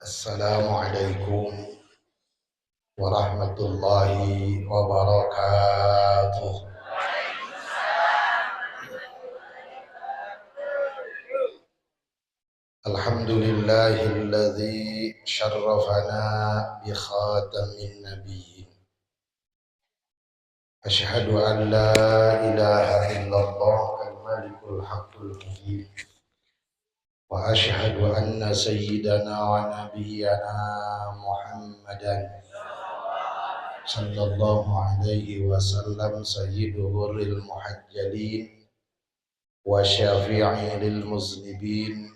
Assalamualaikum warahmatullahi wabarakatuh. Alhamdulillahilladzi syarrafana bi khatamin nabiyyin. Asyhadu an la ilaha illallah al-malikul haqqul mubin. Wa asyhadu anna sayyidana wa nabiyyana Muhammadan sallallahu alaihi wasallam sayyidu ghurril muhajjalin wa syafi'i lil muznibin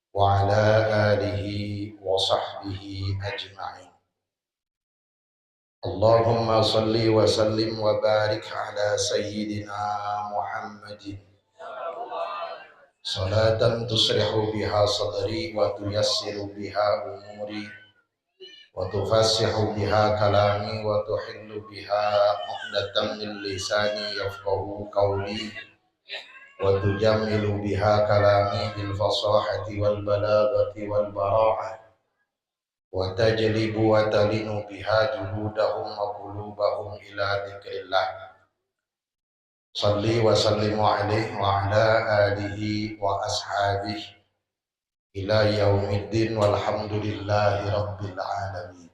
wa ala alihi wa sahbihi ajma'in. Allahumma salli wa sallim wa barik ala sayyidina Muhammadin salatan tusrihu biha sadri wa tuyassiru biha umuri wa tufassihu biha kalami wa tuhillu biha uqdatan min lisani yafqahu qawli wa tujammilu biha kalami bil fasahati wal balaghati wal bara'ah wa tajlibu wa talinu biha juludahum wa qulubahum ila dzikrillah. Salli wa sallimu alaihi wa ala alihi wa ashabihi ila yaumiddin walhamdulillahi rabbil alamin.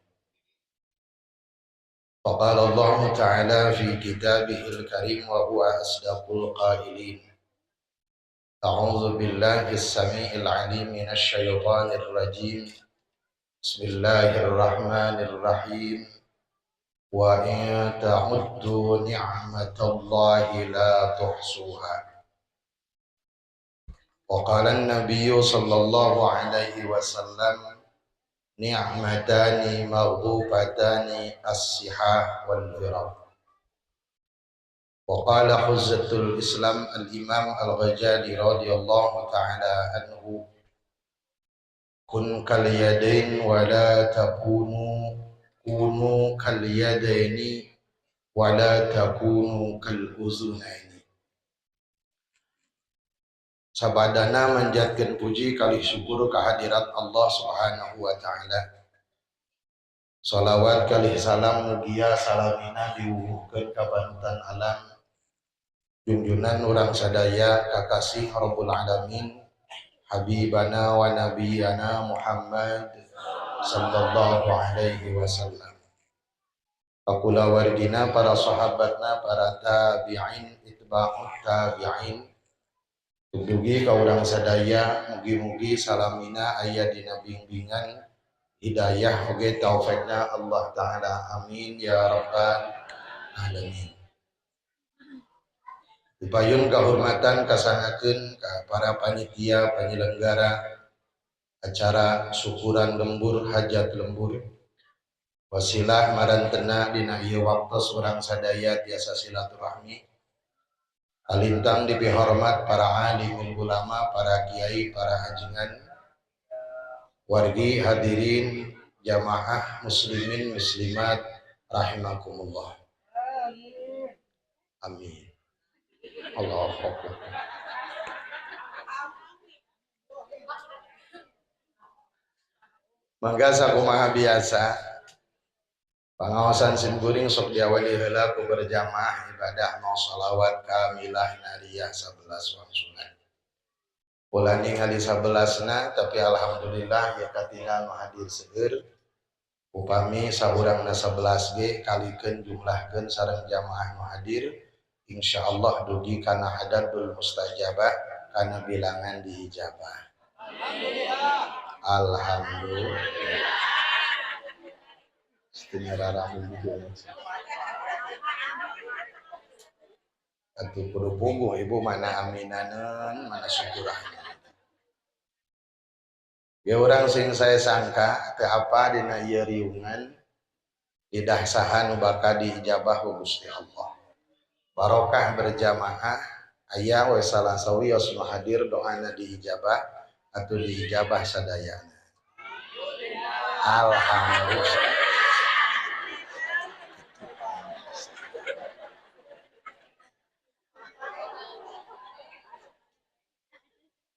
Faqala Allah ta'ala fi kitabihil karim wa huwa asdaqul qailin. A'udzu billahi as-sami'il 'alim minasy syaithanir rajim. Bismillahirrahmanirrahim. Wa in ta'uddu ni'matallahi la tuhsuha. Wa qala an-nabiyyu sallallahu alaihi wasallam ni'matani maghbubatani as-sihah wal firaq. Wa qala huzzatul Islam al-Imam al-Ghazali radhiyallahu ta'ala anhu kun kal yadain wa la takunu kunu kal yadaini wa la takunu kal uzunaini. Sabadana manjatkeun puji kali syukur kehadirat Allah Subhanahu wa taala. Salawat kali salam mugia salamina diwuhkeun ka panutan alam junjunan urang sadaya kakasih Rabbul Alamin habibana wa nabiyana Muhammad sallallahu alaihi wasallam. Pakulawargina para sahabatna para tabi'in itba'ut tabi'in. Dugi ka urang sadaya mugi-mugi salamina aya dina bimbingan hidayah oge taufikna Allah taala. Amin ya rabbal alamin. Dipayun kahormatan kasangakeun ka para panitia penyelenggara acara syukuran lembur hajat lembur wasilah marantena dina ieu waktos urang sadaya tiasa silaturahmi alintang dipihormat para alim ulama, para kiai, para ajengan, wargi hadirin jamaah muslimin muslimat rahimakumullah. Amin. Allahu akbar. Mangga sakumaha biasa pangaosan simkuring sok diawali heula ku berjamaah ibadah mau shalawat kamilah nariyah 11 wangsulan. Ulah ningali 11-na tapi alhamdulillah ya katingal nu hadir seueur. Upami saurangna 11 ge kalikeun jumlahkeun sareng jamaah nu hadir insyaallah dugi kana hadadul mustajabah kana bilangan diijabah. Alhamdulillah. Alhamdulillah. Setengah raramu juga. Atuh kudu puguh ibu mana aminaneun mana syukurahna. Ya urang sing saya sangka teu apa dina ieu riungan lidah saha nu bakal diijabah ku Gusti Allah. Barokah berjamaah aya we salah sawios nu hadir doana diijabah atau diijabah sadayana. Alhamdulillah.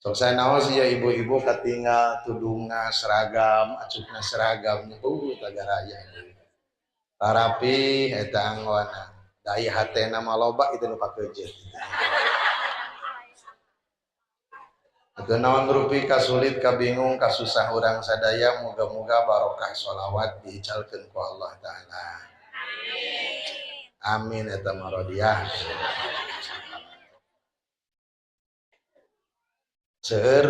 Sok saya naos ya ibu-ibu katinggal tudungna seragam, acukna seragam, tagaraya. Tarapi eta anggoana. Da ieu hatena mah loba itu nu pakejeut. Atuh naon rupi kasulit kabingung kasusah urang sadaya muga-muga barokah sholawat diicalkeun ku Allah Ta'ala. Amin eta marodiah. Seueur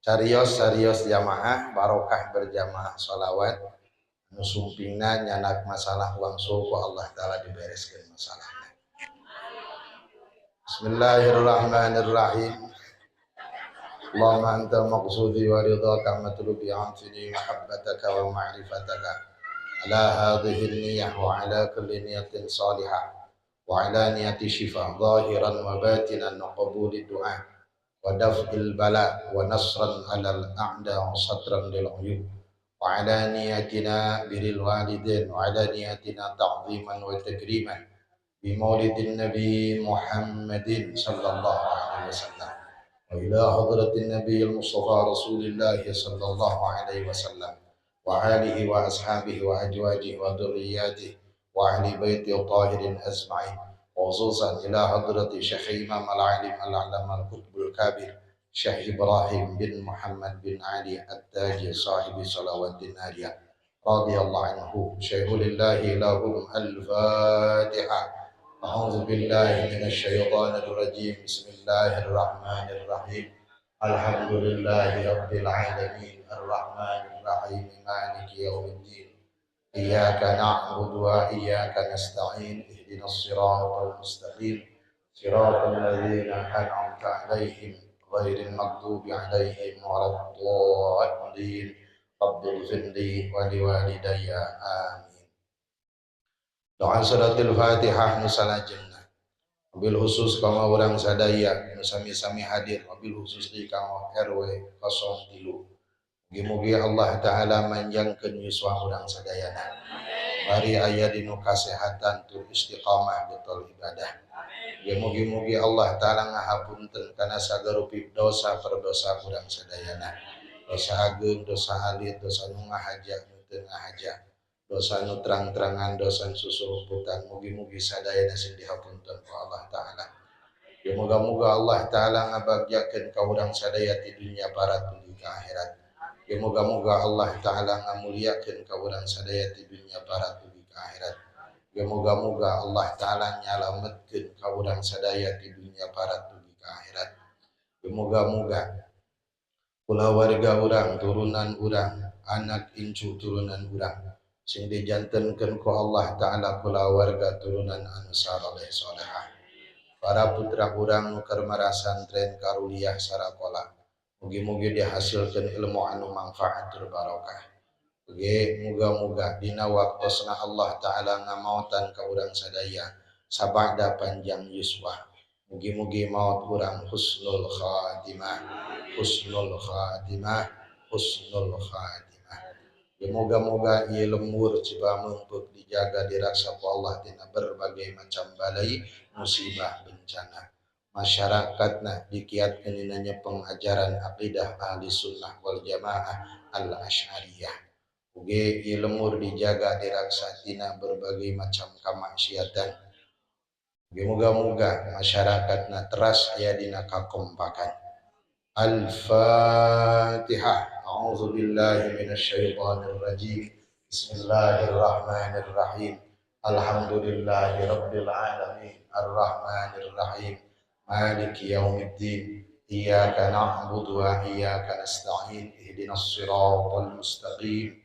carios-carios jamaah barokah berjamaah sholawat nu sumpingna nyanak masalah wangsul ku Allah Ta'ala dibereskeun masalahna. Bismillahirrahmanirrahim. Allahumma anta maqsudi wa ridhaka matlubi afini mahabbataka wa ma'rifataka ala hadhihi niyyah wa ala kulli niyatin salihah wa ala niyati shifa zahiran wa batinan wa qabuli du'a wa daf'il bala wa nasran 'alal a'da wa satran lil 'uyub wa ala niyatina birril walidain wa ala niyatina ta'ziman wa takriman bi maulidin nabi Muhammadin sallallahu alaihi wasallam wa ila hadratin nabiyil mustafa rasulillah sallallahu alaihi wasallam wa alihi wa ashabihi wa ajwajihi wa dhurriyyatihi wa ahli baiti tahirin ajma'in khususan ila hadrati Syekh Imam Al-Alim Al-Alam Al-Qutbul Kabir Syekh Ibrahim bin Muhammad bin Ali At-Taji sahibi salawatin nariyah radhiyallahu anhu syaihulillahi lahum al-Fatihah. A'udzu billahi minasyaitonir rajim. Bismillahirrahmanirrahim. Alhamdulillahi rabbil alamin arrahmanir rahim maliki yaumiddin. Iyyaka na'budu wa iyyaka nasta'in ihdinas siratal mustaqim siratal ladzina an'amta 'alaihim ghairil maghdubi 'alaihim waladdallin. Rabbighfirli wa liwalidayya amin. Doa salatul Fatihah nu salajengna. Wabil khusus kanggo urang sadaya nu sami-sami hadir, wabil khusus di kanggo RW 03. Mugi-mugi Allah Ta'ala manjangkeun yuswa urang sadayana. Bari aya dinu kasehatan tur istiqamah betul ibadah. Mugi-mugi Allah Ta'ala ngahapunten kana sagarupi dosa perdosa urang sadayana. Dosa ageung, dosa alit, dosa nu ngahaja, nu teu ngahaja. Dosa nu terang-terangan, dosa nu susurumputan, mugi-mugi sadayana sing dihapunten ku Allah Ta'ala. Ya moga-moga Allah Ta'ala ngabagjakeun ka urang sadaya ti dunya barat dugi ka akhirat. Ya moga-moga Allah Ta'ala ngamuliakeun ka urang sadaya ti dunya barat dugi ka akhirat. Ya moga-moga Allah Ta'ala nyalametkeun ka urang sadaya ti dunya barat dugi ka akhirat. Ya moga-moga kulawarga urang, turunan urang, anak incu turunan urang sing dijantenkeun ku Allah Ta'ala kulawarga turunan anu saleh solehah. Para putra urang nu keur marasantren karuliah sarakola, mugi-mugi dihasilkeun ilmu anu manfaat tur barokah. Oge muga-muga dina waktosna Allah Ta'ala ngamautan ka urang sadaya sabada panjang yuswa. Mugi-mugi maut urang husnul khatimah, husnul khatimah, husnul khatimah. Ya moga-moga ieu lembur Cibameungpeuk dijaga diraksa ku Allah tina berbagai macam balai musibah bencana. Masyarakatna dikiatkeun dina pengajaran akidah ahli sunnah wal jamaah al asy'ariyah. Uge ieu lembur dijaga diraksa tina berbagai macam kamaksiatan. Uge moga-moga masyarakatna teras aya dina kakompakan. Al-Fatihah. A'udzu billahi minasyaitonir rajim. Bismillahirrahmanirrahim. Alhamdulillahi rabbil alamin. Arrahmanir rahim. Maliki yaumiddin. Iyyaka na'budu wa iyyaka nasta'in. Ihdinas siratal mustaqim.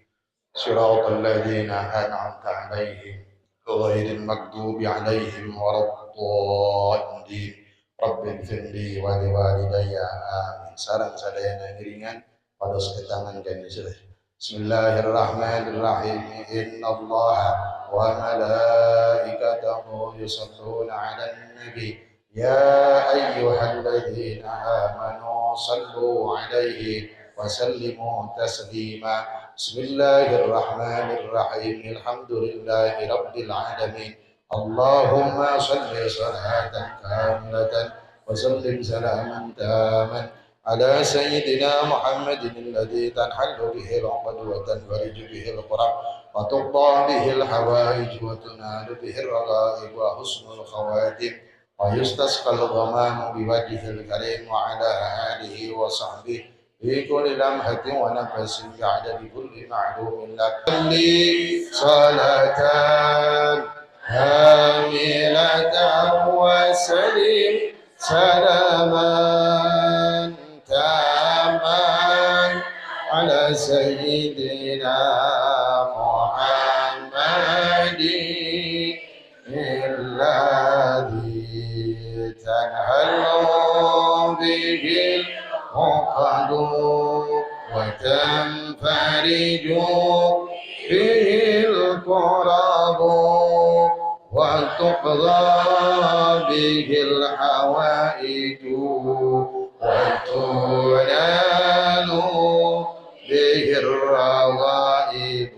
Siratal ladzina an'amta 'alaihim ghairil maghdubi 'alaihim waladdallin. Rabbighfirli wa liwalidayya amin. Sareng sadayana ngiringan pados ketangan kami silih. Bismillahirrahmanirrahim. Innallaha wa malaikatahu yusholluna 'alan nabi ya ayyuhalladzina amanu shallu 'alaihi wa sallimu taslima. Bismillahirrahmanirrahim. Alhamdulillahi rabbil alamin. Allahumma shalli salatan kamilatan wa sallim salaman taman على سيدنا محمد الذي تنحل به العقد وتنفرج به الكرب وتقضى به الحوائج وتنال به الرغائب وحسن الخواتم ويستسقى الغمام بوجهه الكريم وعلى آله وصحبه في كل لمحة ونفس بعدد كل معلوم لك. صلاة كاملة وسلم سلاما تاما على سيدنا محمد الذي تنحل به العقد وتنفرج به الكرب وتقضى به الحوائج وتنال به الرغائب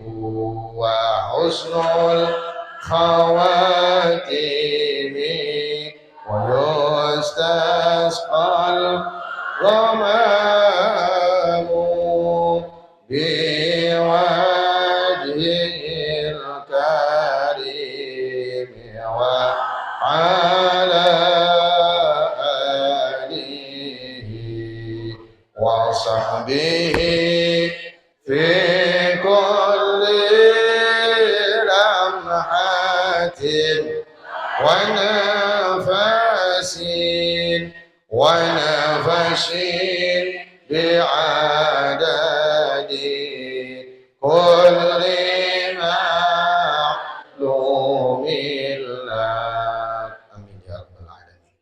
وحسن الخواتيم ويستسقى الغمام بوجهه الكريم وعلى آله وصحبه في كل لمحة ونفس بعدد كل معلوم لك. Amin ya rabbal alamin.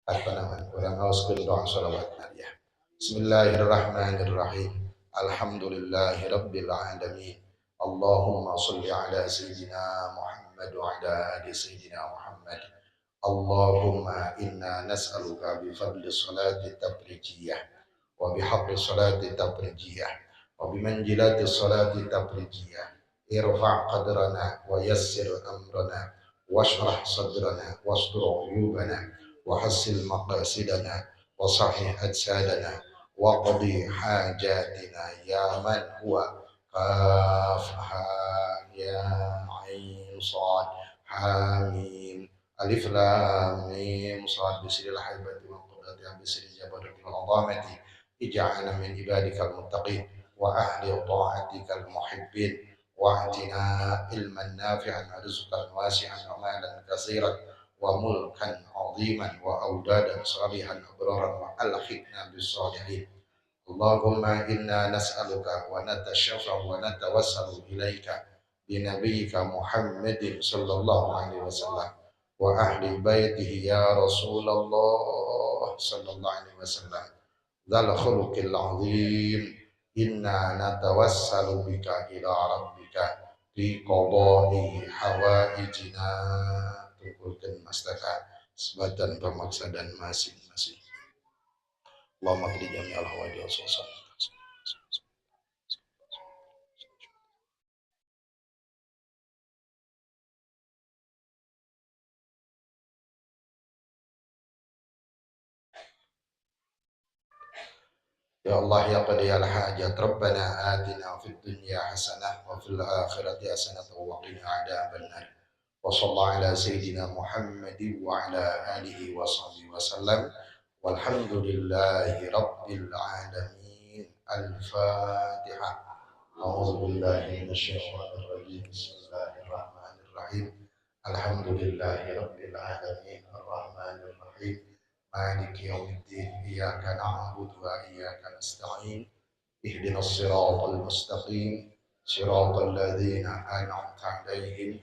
Apa urang ngaoskeun doa shalawat nariyah. Bismillahirrahmanirrahim. Alhamdulillahi rabbil alamin. Allahumma shalli ala sayyidina Muhammad wa ala ali sayyidina Muhammad. Allahumma inna nas'aluka bi fadli salati tabrijiyah wa bi haqqi salati tabrijiyah wa bi manjilati salati tabrijiyah irfa' qadrana wa yassir amrana washrah sadrana wastur uyubana wa hassil maqasidana wa sahih ajsadana wa qadi hajatina ya man huwa kaf ha ya ain sad ha mim alif lam mim sad bisril haibati wal qudrati bisril jabaruti wal azamati ij'alna min ibadikal muttaqin wa ahli ta'atikal muhibbin wa'tina ilman nafi'an wa rizqan wasi'an wa malan katsiran wa mulkan 'aziman wa awdadan salihan abraran wa alhiqna bis salihin. Allahumma inna nas'aluka wa natashaffa'u wa natawassalu ilaika bi nabiyyika Muhammadin sallallahu alaihi wasallam wa ahli baitihi ya Rasulullah sallallahu alaihi wasallam dzal khuluqil azim inna natawassalu bika ila rabbika fi qada'i hawaijina. Tungkulkeun mastaka sebatan pemaksa dan masing-masing. Allahumma qdi jami'al hawaij wa sallallahu. Ya Allah ya qadiyal hajat rabbana atina fid dunya hasanah wa fil akhirati hasanah wa qina adzabannar. Wa sallallahu ala sayyidina Muhammadin wa ala alihi wa sahbihi wa sallam. Walhamdulillahi rabbil alamin. Al-Fatihah. A'udzu billahi minasyaitonir rajim. Bismillahirrahmanirrahim. Alhamdulillahi rabbil alamin. Arrahmanir rahim. Maliki yaumiddin. Iyyaka na'budu wa iyyaka nasta'in. Ihdinas siratal mustaqim. Siratal ladzina an'amta 'alaihim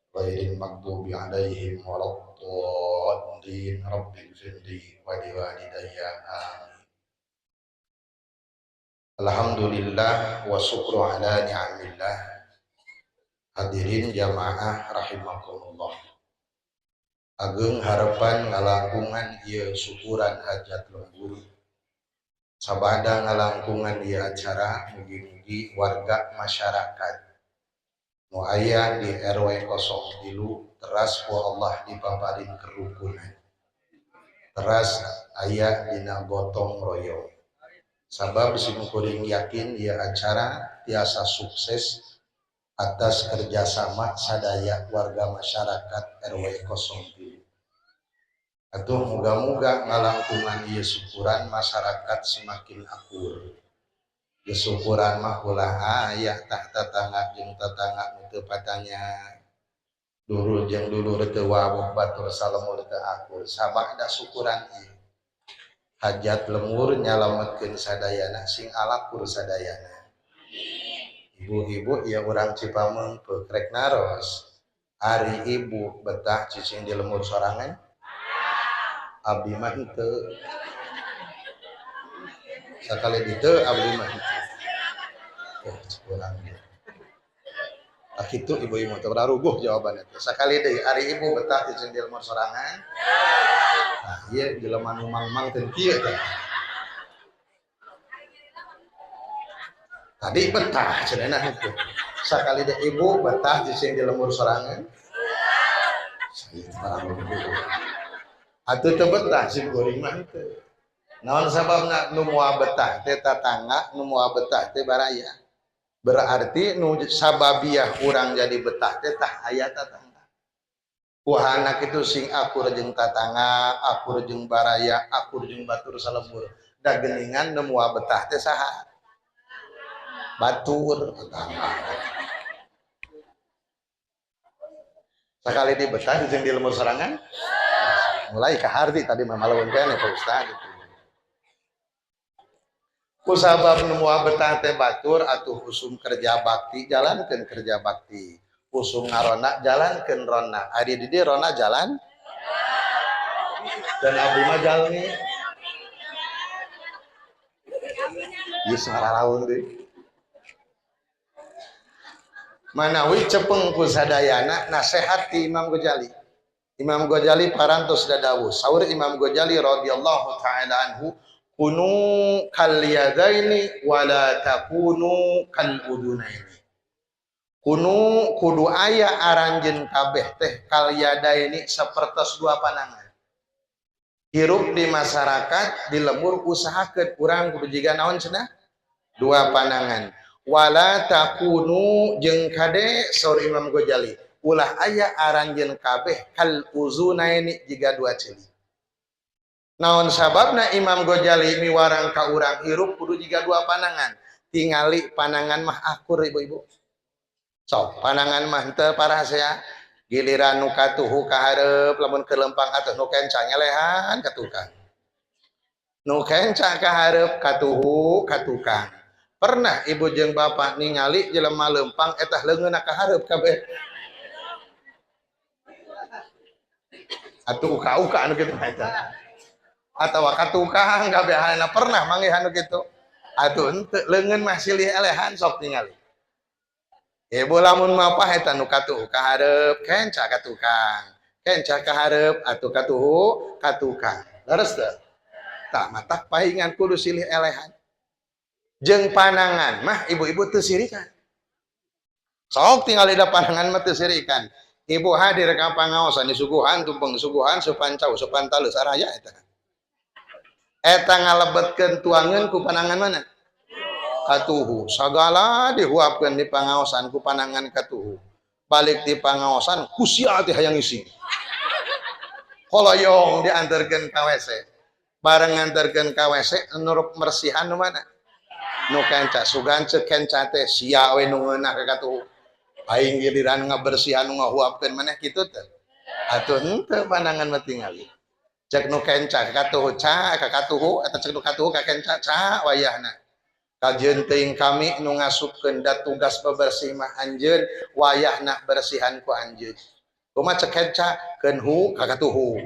ghairil maghdubi 'alaihim waladdallin. Rabbighfirli wa liwalidayya. Amin. Alhamdulillah wa syukru ala ni'amillah. Hadirin jamaah rahimakumullah. Ageung harapan ngalangkungan ieu syukuran hajat lembur. Sabada ngalangkungan ieu acara mugi-mugi warga masyarakat nu aya di RW 03 teras ku Allah dipaparin kerukunan. Teras aya dina gotong royong. Sabab simkuring yakin ieu acara tiasa sukses atas kerjasama sadaya warga masyarakat RW 03. Atuh muga-muga ngalangkungan ieu syukuran masyarakat semakin akur. Ieu syukuran mah ulah aya tah tatangga jeung tatangga nu teu patanya. Dulur jeung dulur teu wawuh batur salemur teu akur. Sabada syukuran ieu. Hajat lemur nyalametkeun sadayana sing alakur sadayana. Ibu-ibu ya urang Cipameungpeuk rek naros. Ari ibu betah cicing di lemur sorangan? Abdi mah henteu. Sakali ditu abdi mah henteu. Kurang ge. Ah kitu ibu-ibu teh ruguh jawabanna teh. Sakali deui ari ibu betah cicing di lemur sorangan? Nah, ieu jelema nu mang-mang teh kieu teh. Tadi betah cenah henteu. Sakali deui ibu betah cicing di lemur sorangan? Saya teh atuh teu betah sim kuring mah henteu. Naon sababna nu moal betah teh tatangga, nu moal betah teh baraya. Berarti nu sababiah urang jadi betah teh tah aya tatangga. Wahana kitu sing akur jeung tatangga, akur jeung baraya, akur jeung batur salembur. Da geuningan nu moal betah teh saha? Batur tetangga. Sakali di betah jeung di lemur sorangan? Mulai ka harti tadi mah malawan keneh Pak Ustaz gitu. Kusabab nu moal betah teh batur atuh usum kerja bakti jalankeun kerja bakti. Usum ngarona jalankeun rona. Ari di dieu rona jalan dan abdi mah jalmi. Ieu sararaun deui. Manawi cepeng ku sadayana nasehat ti Imam Ghazali. Imam Ghazali parantos dadawuh. Saur Imam Ghazali radhiyallahu taala anhu, kunu kal yadaini wala takunu kal udunaini. Kunu kudu aya aranjeun kabeh teh kal yadaini sapertos dua panangan. Hirup di masyarakat di lembur usahakeun urang kudu jiga naon cenah? Dua panangan. Wala takunu jeung kade saur Imam Ghazali ulah aya aranjeun kabeh kal uzunaini jiga dua ceuli. Naon sababna Imam Ghazali miwarang ka urang hirup kudu jiga dua panangan. Tingali panangan mah akur ibu-ibu. Sok panangan mah henteu parasea giliran nu katuhu ka hareup lamun keur lempang atuh nu kenca nyelehan ka tukang. Nu kenca ka hareup katuhu ka tukang. Pernah ibu jeung bapak ningali jelema lempang etah leungeunna ka hareup kabeh. Atuh uka-uka anu kitu mah eta. Atawa ka tukang kabehanna pernah manggihan anu kitu. Atuh henteu leungeun mah silih elehan sok ningali. Ibu lamun mapah eta nu katuhu ka hareup kenca ka tukang. Kenca ka hareup atuh katuhu ka tukang. Leres teu? Tah matak pahingan kudu silih elehan. Jeung panangan mah ibu-ibu teu sirikan. Sok tinggal da panangan mah teu sirikan. Ibu hadir ka pangaosan disuguhan tumpeng suguhan supancau supantalus araya eta. Eta ngalebetkeun tuangeun ku panangan mana? Katuhu. Sagala dihuapkeun di pangaosan ku panangan katuhu. Balik di pangaosan kusia teh hayang isi. Koloyong diantarkeun ka WC. Bareng nganterkeun ka WC nurup mersihan nu mana? Nu kenca sugan ceuk kenca teh sia we nu ngeunah ka katuhu. Aing giliran ngabersihan nu ngahuapkeun maneh kitu teh. Atuh henteu panangan mah tingali. Cek nu kenca ka katuhu ca ka katuhu eta cek nu katuhu ka kenca ca wayahna. Kajeun teuing kami nu ngasupkeun da tugas bebersih mah anjeun wayahna bersihan ku anjeun. Kumaha cek kenca keun hu ka katuhu.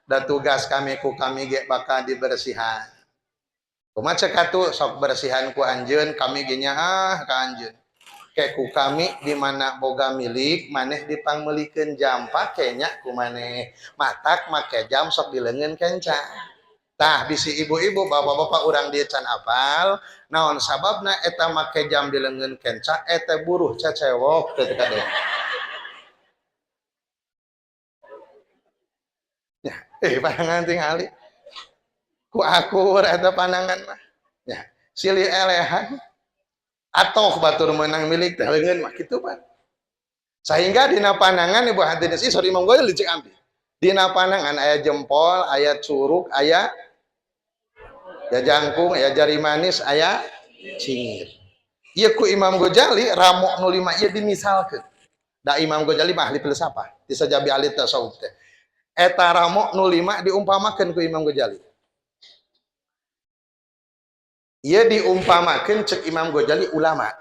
Da tugas kami ku kami ge bakal dibersihan. Kumaha cek katu sok bersihan ku anjeun kami ge nyaah ka anjeun. Ke ku kami di mana boga milik maneh dipangmelikeun jam pake nya ku maneh. Matak make jam sok dileungeun kenca. Tah bisi ibu-ibu bapak-bapak urang dieu can apal naon sababna eta make jam dileungeun kenca eta buruh cecewok teh kade. Ya, panangan tingali. Ku akur eta panangan mah. Ya, silih elehan atau batur menang milik teh leungeun mah kitu pan. Sehingga dina panangan ibu hadirin sih, sorry, Imam Ghazali cek abdi. Dina panangan aya jempol, aya curug, aya jajangkung, aya jari manis, aya cingir. Ieu ku Imam Ghazali ramo nu lima ieu dimisalkeun. Da Imam Ghazali mah ahli filsafah, disajabi ahli tasawuf teh. Eta ramo nu lima diumpamakeun ku Imam Ghazali. Ieu diumpamakeun cek Imam Ghazali ulama.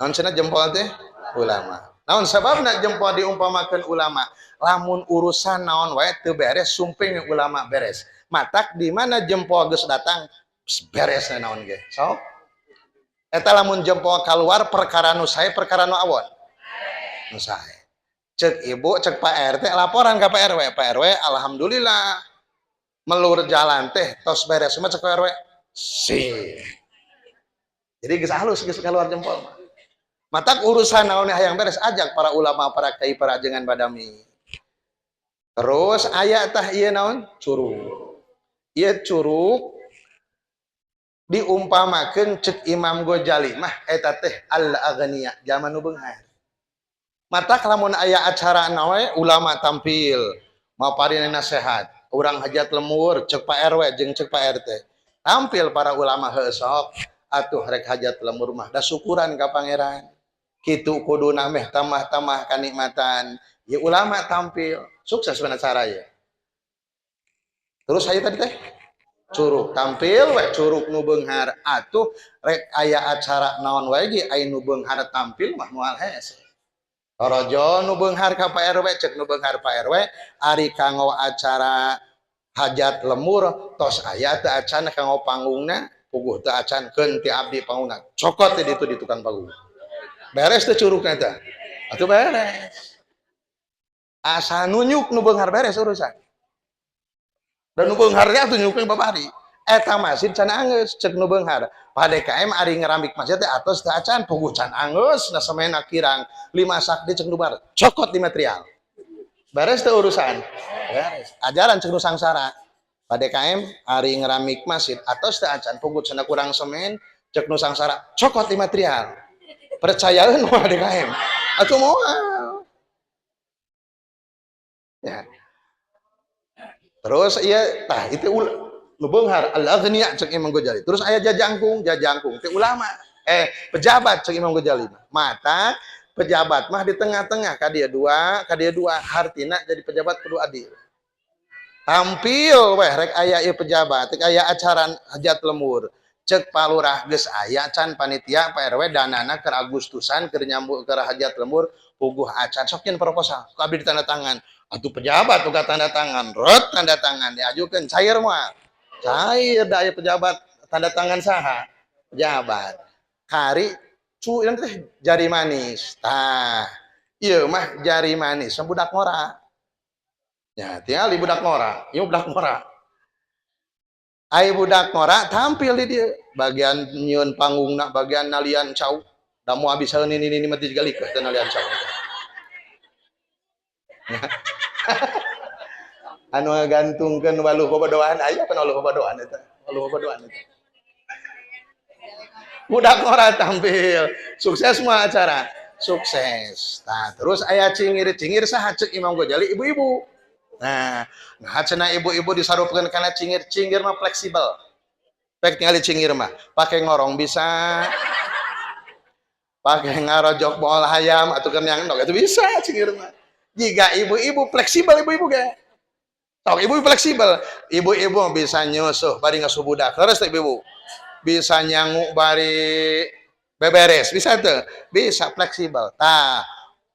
Naon cenah jempol teh? Ulama. Naon sababna jempol diumpamakeun ulama? Lamun urusan naon wae teu beres, sumping ulama beres. Matak di mana jempol geus datang, beres naon ge. So, eta lamun jempol keluar perkara nu sae, perkara nu awon. Nu sae. Cek ibu, cek Pak RT laporan ke Pak RW. Pak RW, alhamdulillah melur jalan teh tos beres. Semua cek Pak RW. Si. Jadi geus halus geus keluar jempol mah. Matak urusan naon hayang beres, ajak para ulama, para kiai, para ajengan badami. Terus aya tah ieu naon? Curug. Ieu curug diumpamakeun cek Imam Ghazali mah eta teh al-aghnia, zaman nu beunghar. Matak lamun aya acara nawe ulama tampil maparina nasihat, urang hajat lemur cek Pak RW jeung cek Pak RT. Tampil para ulama, heuh sok atuh rek hajat lemur mah da syukuran ka pangeran. Kitu kuduna meh tambah-tambah kanikmatan. Ya ulama tampil, sukses acara ya. Terus saya tadi teh curug tampil we curug nu beunghar, atuh rek aya acara naon wae ge aya nu beunghar tampil mah moal hese. Torojo nu beunghar ka Pak RW, cek nu beunghar, Pak RW, ari kanggo acara hajat lemur tos aya teu acan kanggo panggungna? Puguh teu acan, keun ti abdi panggungna cokot di ditu di tukang panggung. Beres teu curugna teh? Atuh beres. Asa nunjuk nu beunghar beres urusan. Dan nu beunghar teh atuh nyukna babari. Eta masjid can anggeus, cek nu beunghar. Pak DKM, ari ngeramik masjid teh atos teu acan? Puguh can anggeus, na semena kirang 5 sak di, cek nu beunghar. Cokot di material. Beres teu urusan? Beres. Ajaran cek nu sangsara. Pak DKM, ari ngeramik masjid atos teu acan? Puguh cenah kurang semen, cek nu sangsara. Cokot di material. Percayaeun moal DKM? Atuh moal. Ya. Terus iya tah itu nu beunghar al-aghnia cek Imam Ghazali. Terus aya jajangkung, jajangkung teh ulama. Eh, pejabat cek Imam Ghazali. Mata pejabat mah di tengah-tengah, ka dia dua, ka dia dua, hartina jadi pejabat kudu adil. Tampil weh rek aya ieu pejabat, rek aya acara hajat lemur. Cek Pak Lurah, geus aya can panitia Pak RW danana keur Agustusan keur nyambut keur hajat lemur? Puguh acan, sok nyeun proposal ku abdi ditanda tangan. Atuh pejabat tuh tanda tangan, rot tanda tangan diajukeun, cair moal? Cair, da aya pejabat tanda tangan. Saha pejabat? Kari cu yang teh jari manis tah ieu mah, jari manis budak ngora ya, tinggal di budak ngora ieu, budak ngora. Ai budak ngora tampil di dia bagian nyieun panggungna, bagian nalian cau, da moal bisa ini mah digalikeun teh nalian cau. Ya. Anu ngagantungkeun waluh babadoan aya apa, waluh babadoan eta, waluh babadoan eta. Budak ngora tampil, sukses semua acara, sukses. Nah, terus aya cingir, cingir saha cek Imam Ghazali? Ibu-ibu. Nah, cenah ibu-ibu disarupkeun kana cingir, cingir mah fleksibel. Pek tinggal cingir mah, pakai ngorong bisa, pakai ngarojok bool hayam atau kenyang endog itu bisa cingir mah. Jika ibu-ibu fleksibel, ibu-ibu ge. Tahu ibu fleksibel, ibu-ibu bisa nyusuh bari ngasuh budak. Terus ibu-ibu bisa nyangu bari beberes, bisa tuh, bisa fleksibel. Tah,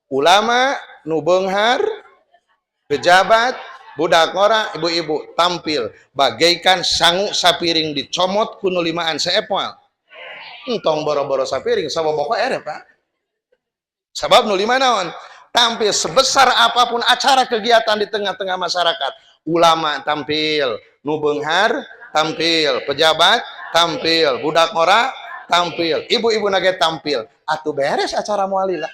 ulama, nu beunghar, pejabat, budak ngora, ibu-ibu tampil bagaikan sangu sapiring dicomot ku nu limaan, seep moal? Entong boro-boro sapiring, saboboko ere, Pak. Sabab nu lima naon? Tampil sebesar apapun acara kegiatan di tengah-tengah masyarakat. Ulama tampil, nu beunghar tampil, pejabat tampil, budak ngora tampil, ibu-ibu nage tampil. Atuh beres acara moal lila.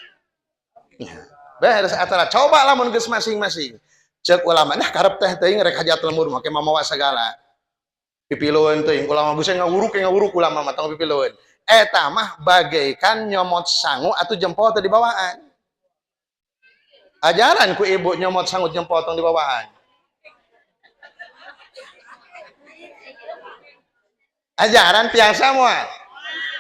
Ya, beres acara. Coba lamun geus masing-masing. Cek ulama, nah karep teh teuing rek hajat lemur make mamawa segala. Pipilueun teuing ulama geus ngawuruk ulama mah tong pipilueun. Eta mah bagaikan nyomot sangu atau jempol teu dibawaan. Ajaran ku ibu nyomot sangu jempol tong dibawaan. Ajaran tiasa moal.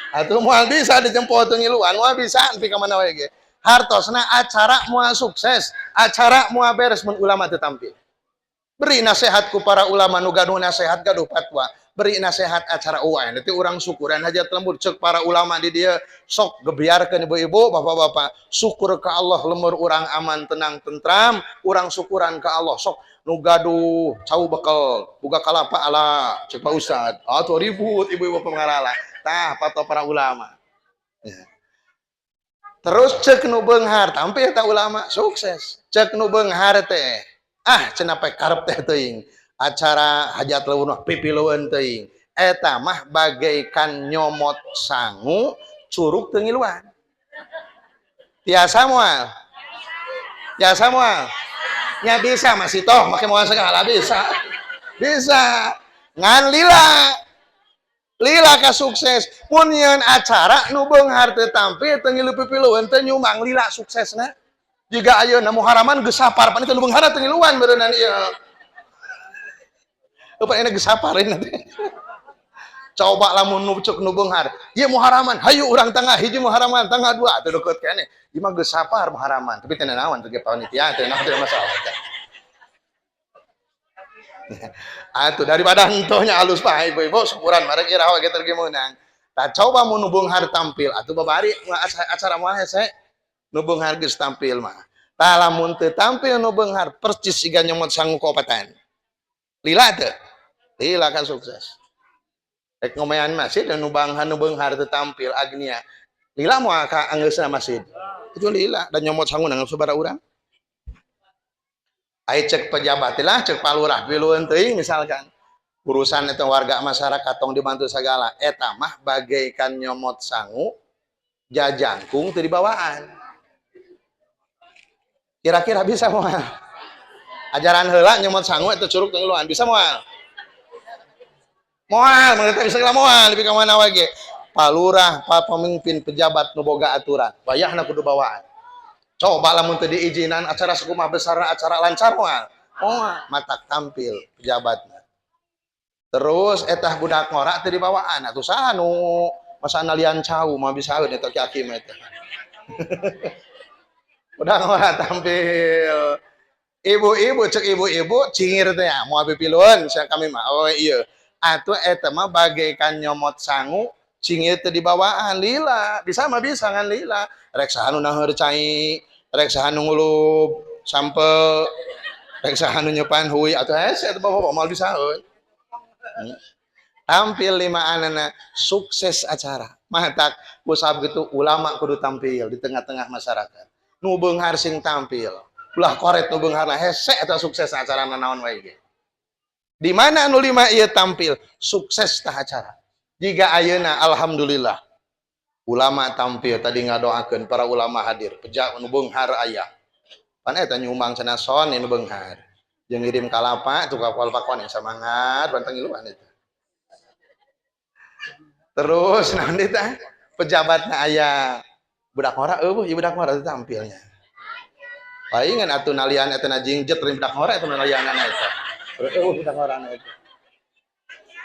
Atuh moal bisa dijempol teu ngiluan, moal bisa nepi ka mana wae ge. Hartosna acara moal sukses, acara moal beres mun ulama teu tampil. Beri nasihat ku para ulama nu gaduh nasihat gaduh fatwa. Beri nasihat acara UAN nanti urang syukuran hajat lembur cek para ulama di dia sok gebiarkeun ibu-ibu bapak-bapak syukur ke Allah lemur urang aman tenang tentram urang syukuran ke Allah sok nu gaduh cau bekel buka kalapa ala cek Pak Ustad atuh ribut ibu-ibu pengarala tah fatwa para ulama ya. Terus cek nu beunghar tampil ta ulama sukses cek nu beunghar teh ah cenah pe karep teh teuing acara hajat leuweung mah pipilueun teuing eta mah bagaikan nyomot sangu curug teu ngiluan tiasa moal tiasa moal nya bisa masih toh make moal segala bisa bisa ngan lila lila ka sukses mun nyeun acara nu beunghar teu tampil teu ngilu pipilueun teu nyumbang lila suksesna. Jika ayeuna muharaman geus sapar pan teu beunghar teu ngiluan beureunan ieu. Eupan enak geus sapar nanti. Coba lamun nu cek nu beunghar, ieu muharaman, hayu urang tangga hiji muharaman, tangga dua atuh deukeut keneh. Ieu mah geus sapar muharaman, tapi teu naon teu ge panitia teu naon teu masalah. Atuh daripada hentohnya alus pae ibu-ibu syukuran marek iraha ge teu meunang. Tah coba mun nu beunghar tampil atuh babari acara moal hese. Nu beunghar geus tampil mah. Tah lamun teu tampil nu beunghar percis siga nyomot sangu kopatan. Lila teu? Lila kan sukses. Rek ngomean masjid dan nu banghan nu beunghar teu tampil agnia. Lila moal ka anggeusna masjid. Itu lila dan nyomot sangu nang sabaraha urang. Ai cek pejabat lah, cek palurah pilueun teuing misalkan. Urusan eta warga masyarakat tong dibantu sagala. Eta mah bagaikan nyomot sangu jajangkung teu dibawaan. Kira-kira bisa moal. Ajaran heula nyomot sangu eta curug teu ngiluan bisa moal. Moal, mangga bisa lah moal lebih ka mana wae ge. Palurah, pa pemimpin pejabat nu boga aturan, wayahna kudu bawaan. Coba lamun teu diizinan acara sakumaha besarna acara lancar moal. Moal matak tampil pejabatna. Terus etah budak ngora teu dibawaan atuh saha nu masana lian cau mah bisa eta ki mah eta. Udah ngora tampil. Ibu-ibu cek ibu-ibu cingir teh ya, moal pipilueun sia kami mah. Oh iya. Atuh eta mah bagaikan nyomot sangu cingir teu dibawaan lila. Bisa mah bisa ngan lila. Rek saha nu naheur cai, rek saha nu ngulub sampe, rek saha nu nyepan hui atuh hese atuh bapak moal bisaeun. Tampil lima anana sukses acara. Matak usab gitu ulama kudu tampil di tengah-tengah masyarakat. Nu beunghar sing tampil. Ulah koret nu beungharna hese eta sukses acara naon wae ge. Di mana nu lima ieu tampil, sukses tah acara. Jika ayeuna alhamdulillah ulama tampil tadi ngadoakeun para ulama hadir, peja nu beunghar aya. Pan eta nyumbang cenah son nu beunghar. Jeung ngirim kalapa tuh ka kalapa yang semangat bantang ngiluan eta. Terus naon deui tah? Pejabatna aya. Budak ngora eueuh ieu budak ngora teu tampilnya. Palingan atuh nalian eta na jingjet budak ngora eta nalianana eta. Eueuh budak ngorana eta.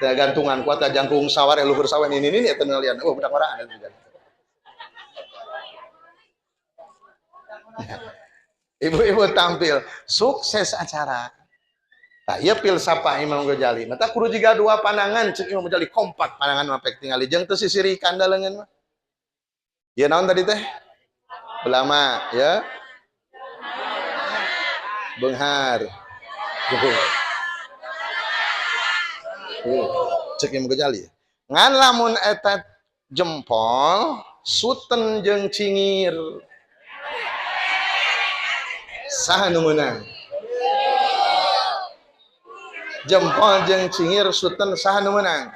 Teh gantungan kuat ka jangkung sawar luhur sawah ini ini eta nalian eueuh budak ngora eta. Ibu-ibu tampil sukses acara. Tah ieu filsafah Imam Ghazali. Mata kudu jiga dua pandangan cek Imam Ghazali kompak pandangan mah pek tingali jeung teu sisirikan daleungeun mah. Ya naon tadi teh? Ulama ya. Beunghar. Cek Imam Ghazali. Ngan lamun eta jempol suten jeung cingir. Saha nu meunang? Jempol jeung cingir suten saha nu meunang?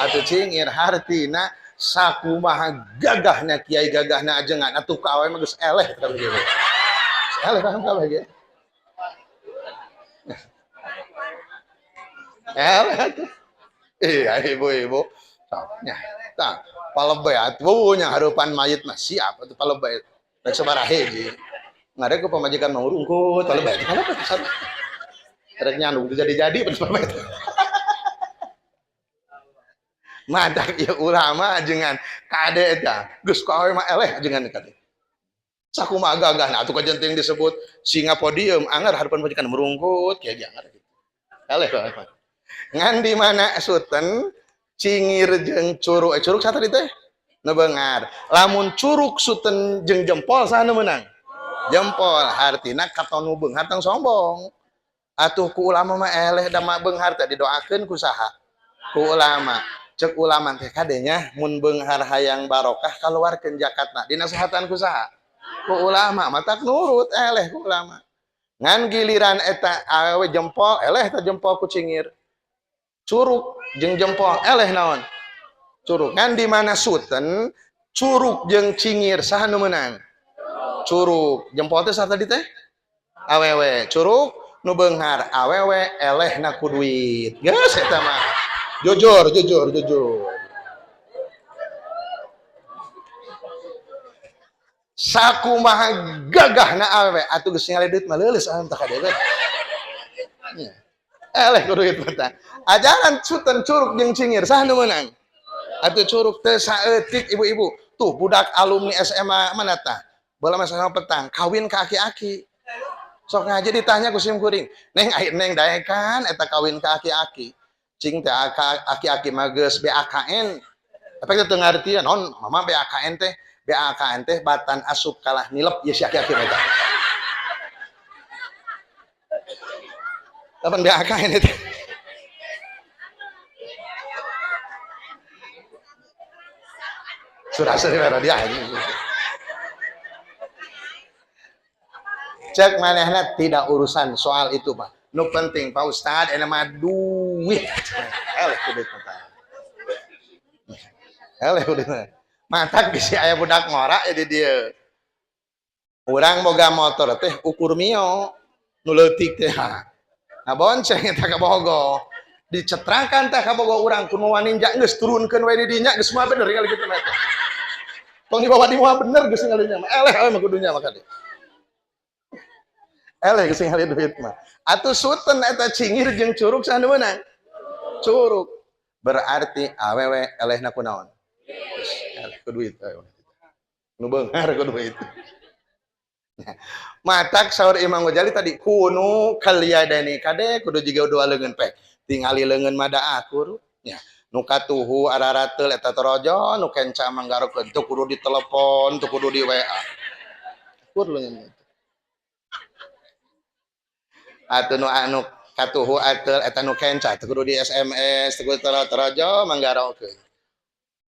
Atuh cingir hartina sakumaha gagahna kiai gagahna ajengan atuh ka awewe mah geus eleh kabeh ge. Eleh paham kabeh ge. Eleh atuh. Iya ibu-ibu. Nya. Tah, palebay atuh nya hareupan mayit mah siap atuh palebay. Rek sabaraha hiji. Ngarek ku pamajikan mah rungkut palebay. Palebay sarua. Rek nyandung teu jadi-jadi palebay. Madak ieu ulama ajengan kade eta geus ku awewe mah eleh ajengan kade. Sakumaha gagahna atuh kajenting disebut singa podium anger hareupan pamajikan merungkut kieu ge anger kitu. Eleh ku awewe. Ngan di mana suten cingir jeung curug, curug saha tadi teh? Nu beunghar. Lamun curug suten jeung jempol saha nu meunang? Jempol hartina katon nu beunghar tong sombong. Atuh ku ulama mah eleh da mah beunghar teh didoakeun ku saha? Ku ulama. Cek ulama teh kadenya mun beunghar hayang barokah kaluarkeun zakatna. Dinasehatan ku saha? Ku ulama. Matak nurut eleh ku ulama. Ngan giliran eta awewe jempol eleh eta jempol ku cingir. Curug jeung jempol eleh naon? Curug. Ngan di mana suten curug jeung cingir saha nu meunang? Curug. Jempol teh saha tadi teh? Awewe. Curug nu beunghar awewe elehna ku duit. Geus eta mah. Jujur, jujur, jujur. Sakumaha gagahna awewe atuh geus ningali duit mah leuleus awewe tah kade teh. Nya. Eleh ku duit mah tah. Ajaran suten curug jeung cingir saha nu meunang? Atuh curug teh saeutik ibu-ibu. Tuh budak alumni SMA mana tah? Baheula mah SMA petang kawin ka aki-aki. Sok ngaji ditanya ku sim kuring. Neng ai neng daekan eta kawin ka aki-aki. Cing teh aki-aki mah geus BAKN. Tapi teu ngartian naon mama BAKN teh? BAKN teh batan asup kalah nilep ye si aki-aki mah eta. Kapan BAKN itu? Surah seri merah dia ini. Cek manehna tidak urusan soal itu Pak. Nu penting Pak Ustad eta mah duit. Eleh ku duit mah. Eleh ku duit mah. Matak bisi aya budak ngora jadi dieu. Urang boga motor teh ukur mio nu leutik teh. Nah bonceng eta ka Bogo. Dicetrakan teh ka Bogo urang ku nu ninja geus turunkeun we di dinya geus mah bener kali kitu mah teh. Tong dibawa di moal bener geus ningali nya mah. Eleh we mah kudunya mah kade. Eleh geus ningali duit mah. Atuh suten eta cingir jeung curug saha nu meunang? Curug. Berarti awewe elehna ku naon? Eleh ku duit awewe. Nu beunghar ku duit. Matak saur Imam Ghazali tadi kunu kalyadani kade kudu jiga dua leungeun pek. Tingali leungeun mah da akur nya. Nu katuhu ararateul eta torojo, nu kenca manggarokeun teu kudu ditelepon, teu kudu di WA. Akur leungeun. Atuh nu anu katuhu ateul eta nu kenca teu kudu di SMS, teu kudu torojo manggarokeun.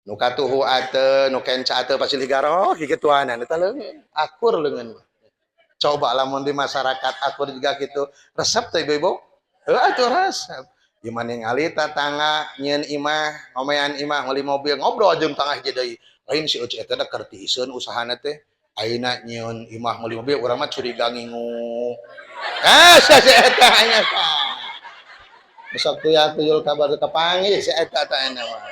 Nu katuhu ateul, nu kenca ateul pasilih garok kikituanan eta leungeun, akur leungeun. Coba lamun di masyarakat akur juga gitu, resep teh ibu-ibu? Heuh atuh resep. Ieu mah ningali tatangga nyieun imah, ngomean imah, meuli mobil, ngobrol jeung tangga hiji deui. Lain si Euce eta da keur tiiseun usahana teh. Ayeuna nyieun imah meuli mobil urang mah curiga ngingu. Ah si eta nya tah. Besok tuyul kabar kapanggih si eta tah nya mah.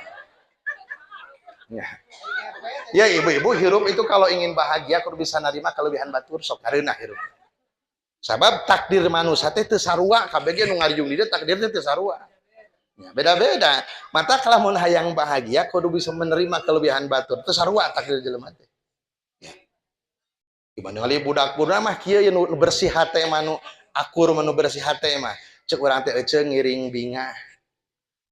Ya. Ya ibu-ibu hirup itu kalau ingin bahagia kudu bisa narima kelebihan batur sok kareunah hirup. Sabab takdir manusia teh teu sarua kabeh ge nu ngarijung di dieu takdir teh teu sarua. Ya, beda-beda. Mata lamun hayang bahagia kudu bisa menerima kelebihan batur teu sarua takdir jelema teh. Ya. Gimana kali budak-budak mah kieu ye nu bersih hate mah nu akur mah nu bersih hate mah. Ceuk urang teh eceu ngiring bingah.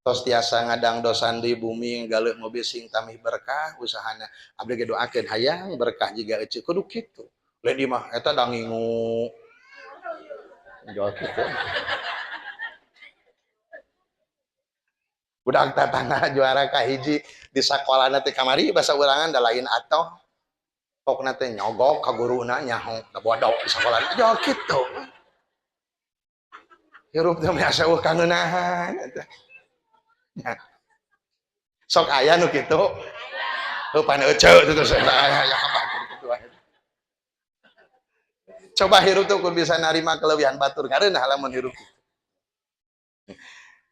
Tos tiasa ngadang dosan di bumi galeuh mobil sing tamih berkah usahana. Abdi ge doakeun hayang berkah jiga eceu kudu kitu. Lain di mah eta da ngingu. Jual kitu. Budak tatangga juara kahiji di sakolana teh kamari basa ulangan da lain atoh. Pokna teh nyogok ka guruna nyaho da bodoh di sakolana. Jual kitu. Hirup teh biasa eueuh kangeunahan eta. Ya. Sok aya nu kitu. Heuh pan eceu teh terus eta aya ya kabar kitu wae. Coba hirup tuh kudu bisa narima kelebihan batur ngareunah lamun hirup.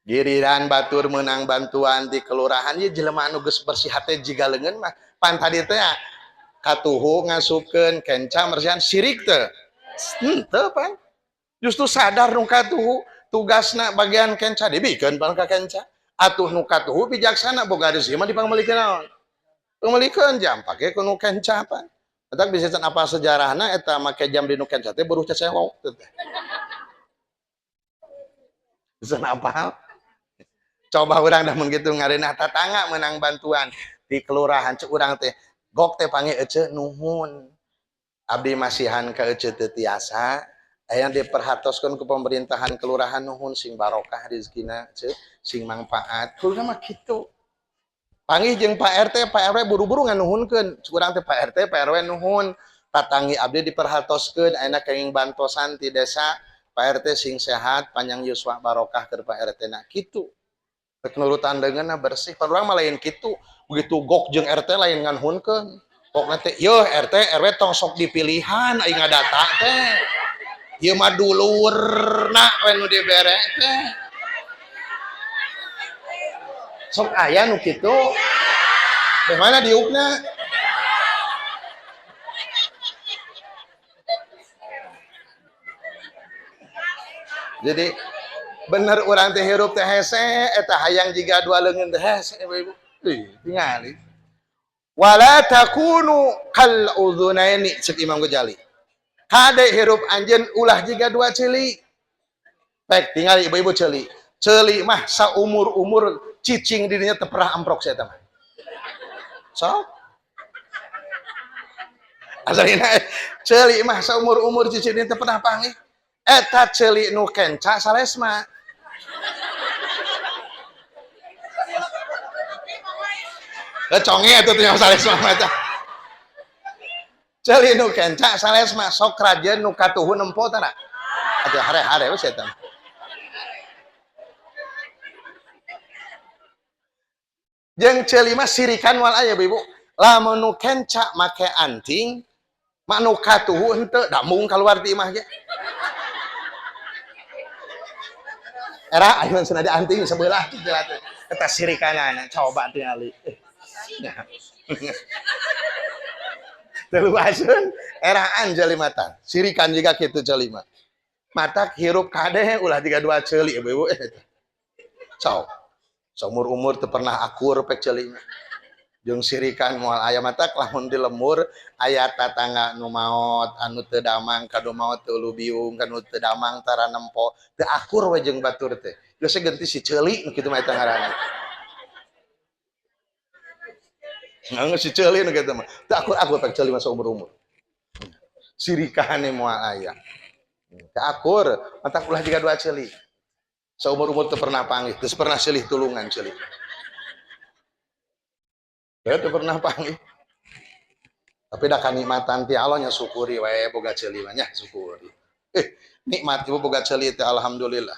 Giliran batur menang bantuan di kelurahan ye jelema anu geus bersih hate jiga leungeun mah pan tadi teh katuhu ngasupkeun kenca mersihan sirik teu henteu pan justru sadar nu katuhu tugasna bagian kenca dibikeun pan ka kenca atuh nu katuhu bijaksana boga rezeki mah dipangmeulikeun naon pangmeulikeun jam pake ku nu kenca pan eta bisa can apa sejarahna eta make jam di nu kenca teh buruh cecewok teh bisa apa. Coba urang dah mun kitu ngareunah tatangga menang bantuan di kelurahan cek urang teh gok teh panggil ece nuhun abdi masihan ka ece teu tiasa aya diperhatoskeun ku pemerintahan kelurahan nuhun sing barokah rezekina ce sing mangfaat kudu mah kitu panggih jeung Pak RT Pak RW buru-buru nganuhunkeun cek urang teh Pak RT Pak RW nuhun tatangi abdi diperhatoskeun ayeuna kenging bantosan ti desa Pak RT sing sehat panjang yuswa barokah keur Pak RT na kitu nurutan leungeunna bersih pan urang mah lain kitu begitu gok jeung RT lain nganhunkeun pokna teh yeuh RT RW tong sok dipilihan aing ngadata teh ieu mah dulurna we nu dibere teh sok aya nu kitu teh mana diukna jadi bener urang teh hirup teh hese eta hayang jiga dua leungeun teh hese ibu-ibu tingali wala takunu kal udhunaini cek Imam Ghazali kade hirup anjeun ulah jiga dua ceuli pek tingali ibu-ibu ceuli ceuli mah saumur-umur cicing dirinya teu pernah amprok saya mah sok asalina ceuli mah saumur-umur cicing dirinya teu pernah panggih eta ceuli nu kenca salesma. Conge atuh teh salesma mah teh. Ceuli nu kenca salesma sok rajeun nu katuhu nempo tara. Atuh hare-hare we eta. Jeung ceuli mah sirikan moal aya Ibu. Lamun nu kenca make anting, mah nu katuhu henteu damung kaluar ti imah ge. Era ayeuna cenah di anting sebelah kitu atuh. Eta sirikanana coba tingali. Teluaseun eraan jalimatan. Sirikan juga kitu jalima. Matak hirup kade ulah tiga dua ceuli ibu-ibu eta. Sok. Saumur-umur teu pernah akur pek ceuli mah. Jeung sirikan moal aya matak lamun di lemur aya tatangga nu maot anu teu damang kanu maot teu lubiung kanu teu damang tara nempo teu akur we jeung batur teh. Geus ganti si ceuli nu kitu mah eta ngaranna. Nggak si ceuli nu kitu mah. Teu akur-akur pek ceuli mah saumur-umur. Sirikane moal aya. Teu akur matak ulah jiga dua ceuli. Saumur-umur teu pernah panggih, teu pernah silih tulungan ceuli. Ya teu pernah panggih. Tapi dah kanikmatan ti Allah nya syukuri wae boga ceuli mah nya syukuri. Nikmat ibu boga ceuli teh alhamdulillah.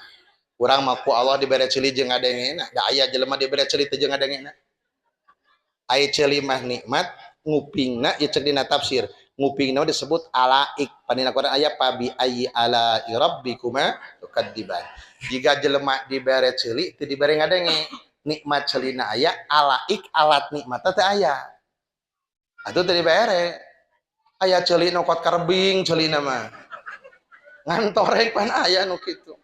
Urang mah ku Allah dibere ceuli jeung ngadengena. Da aya jelema dibere ceuli teh jeung ngadengena. Aya ceuli mah nikmat ngupingna ieu cek dina tafsir. Ngupingna disebut alaik. Panina Quran aya pabi ayyi ala rabbikuma tukadziban. Jika jelema dibere ceuli teu dibere ngadenge. Nikmat celina aya alaik alat nikmat teh aya atuh teu dibere aya ceuli nu kot karbing celina mah ngantorek pan aya nu kitu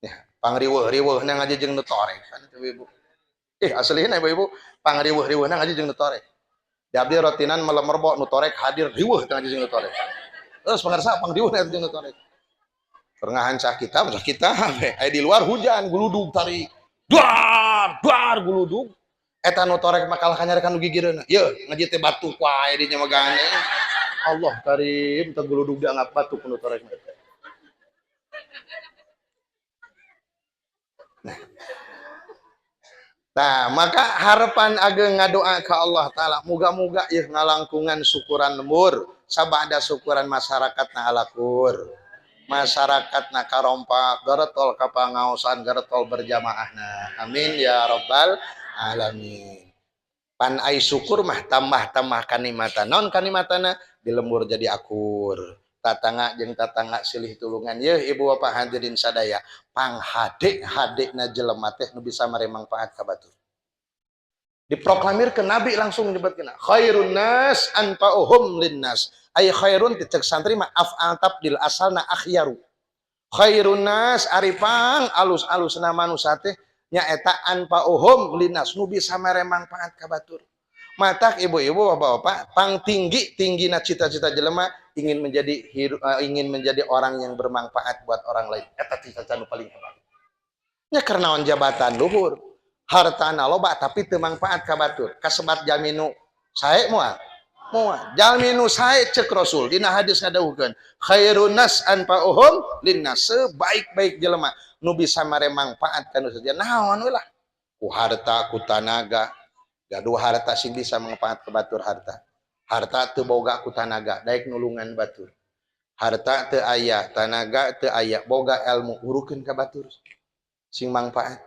ya pangriweuh-riweuhna ngaji jeung nu torek pan ibu-ibu aslina ibu-ibu pangriweuh-riweuhna ngaji jeung nu torek di abdi rotinan melemerbo nu torek hadir riweuh teh ngaji jeung nu torek terus pangarsa pangriweuhna jeung nu torek perengahan cah kita aya di luar hujan guludug tarik duar duar guludug eta nu torek mah kalah kanyarekan nu gigireunna yeuh ngaji teh batuk wae di nya mah gane Allah karim teh guludug dianggap batuk nu torek mah. Nah, maka harapan ageng ngadoa ka Allah taala muga-muga ieu ngalangkungan syukuran lembur sabada syukuran masyarakatna alakur masyarakatna karompak garetol ka pangaosan garetol berjamaahna amin ya rabbal alamin. Pan ai syukur mah tambah-tambah kanikmatan naon kanimatana di lembur jadi akur tatangga jeung tatangga silih tulungan yeuh ibu bapak hadirin sadaya Panghade-hadena jelema teh nu bisa mere mangfaat ka batur. Diproklamir ke Nabi langsung menyebutkeun khairun nas anfa'uhum linnas. Ay khairun cek santri mah af'al tabdil asalna akhyaru. Khairun nas ari pang alus-alusna manusa teh nyaeta anfa'uhum linnas nu bisa mere mangfaat ka batur. Matak ibu-ibu bapak-bapak pang tinggi-tinggina cita-cita jelema ingin menjadi ingin menjadi orang yang bermanfaat buat orang lain. Eta cita-cita nu paling hebat. Nya karena jabatan luhur, hartana loba tapi teu mangfaat ka batur. Kasebat jalmi nu sae moal. Moal. Jalmi nu sae cek Rasul dina hadis ngadawuhkeun, khairun nas anfa'uhum linnas, sebaik-baik jelema nu bisa mere mangfaat ka nu saja. Naon we lah? Ku harta, ku tanaga. Gaduh harta sing bisa manfaat ke batur harta. Harta teu boga ku tanaga, daek nulungan batur. Harta teu aya, tanaga teu aya, boga ilmu urukeun ka batur. Sing mangfaat.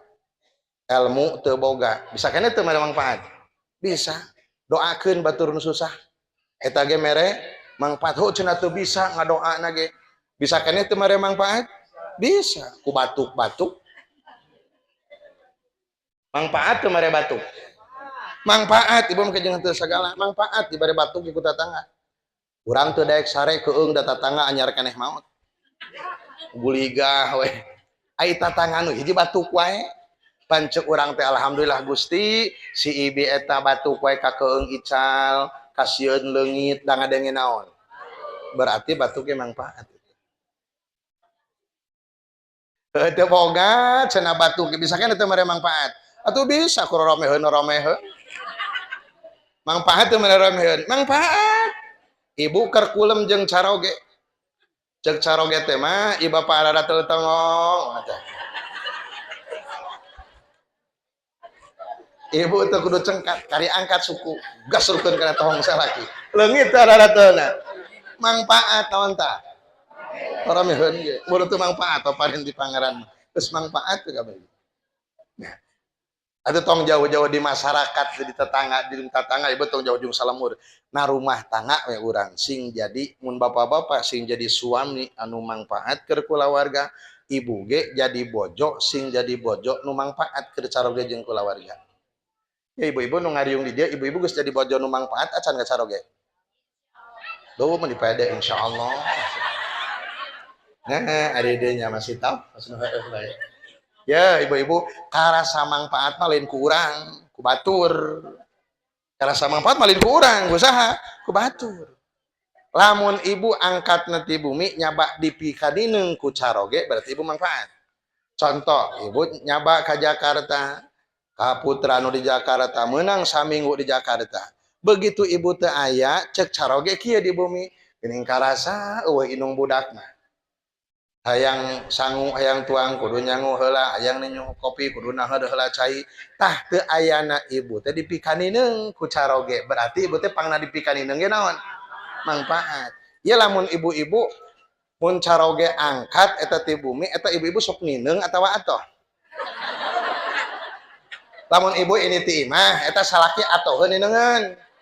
Ilmu teu boga, bisa keneh teu mere mangfaat? Bisa. Doakeun batur nu susah. Eta ge mere mangfaat. Heuh cenah teu bisa ngadoana ge. Bisa keneh teu mere mangfaat? Bisa. Ku batuk-batuk. Mangfaat teu mere batuk. Mangfaat ibu mah jeung teu sagala mangfaat dibere batuk ku tatangga. Urang teu daek sare keung da tatangga anyar keneh maot. Guligah we. Ai tatangga nu hiji batuk wae. Pancek urang teh alhamdulillah Gusti si ibi eta batuk wae ka keung ical, kasieun leungit da ngadenge naon. Berarti batuknya mangfaat. Heuh teu boga cenah batuk bisa keneh teu mere mangfaat. Atuh bisa ku romeheun romeheun. Mangfaat teu mere romeheun. Mangfaat. Ibu keur kulem jeung caroge. Ceuk caroge teh mah ieu bapa rada teu tongong. Ibu teu kudu cengkat, kari angkat suku, gas rukeun kana tohong salaki. Leungit teh rada teuna. Mangfaat naon tah? Romeheun ge. Mun teu mangfaat parin di pangeran. Geus mangfaat teh kabeh. Nah. Atau tong jauh-jauh di masyarakat, di tetangga, di tetangga, ibu tong jauh-jauh salamur. Nah rumah tangga we urang sing jadi mun bapak-bapak sing jadi suami anu mangfaat keur kulawarga, ibu ge jadi bojo sing jadi bojo nu mangfaat keur caroge jeung kulawarga. Ya ibu-ibu nu ngariung di dieu, ibu-ibu geus jadi bojo nu mangfaat acan ka caroge. Duh mun dipede insyaallah. Nah, ari dieu nya masih tahu, masih nu heueuh bae. Ya ibu-ibu karasa mangfaat mah lain ku urang, ku batur. Karasa mangfaat mah lain ku urang, ku saha? Ku batur. Lamun ibu angkat ti bumi nyaba dipikadineung ku caroge berarti ibu mangfaat. Contoh, ibu nyaba ka Jakarta, ka putra nu di Jakarta meunang saminggu di Jakarta. Begitu ibu teu aya, cek caroge kieu di bumi, geuning karasa eueuh indung budak mah. Hayang sangu hayang tuang kudu nyangu heula, hayang ninyu kopi kudu naheud heula cai. Tah teu ayana ibu teh dipikanineung ku caroge, berarti ibu teh pangna dipikanineung ge naon? Mangfaat. Ieu lamun ibu-ibu mun caroge angkat eta ti bumi, eta ibu-ibu sok nineung atawa atoh? Lamun ibu ini ti imah, eta salaki atoheun nineungeun.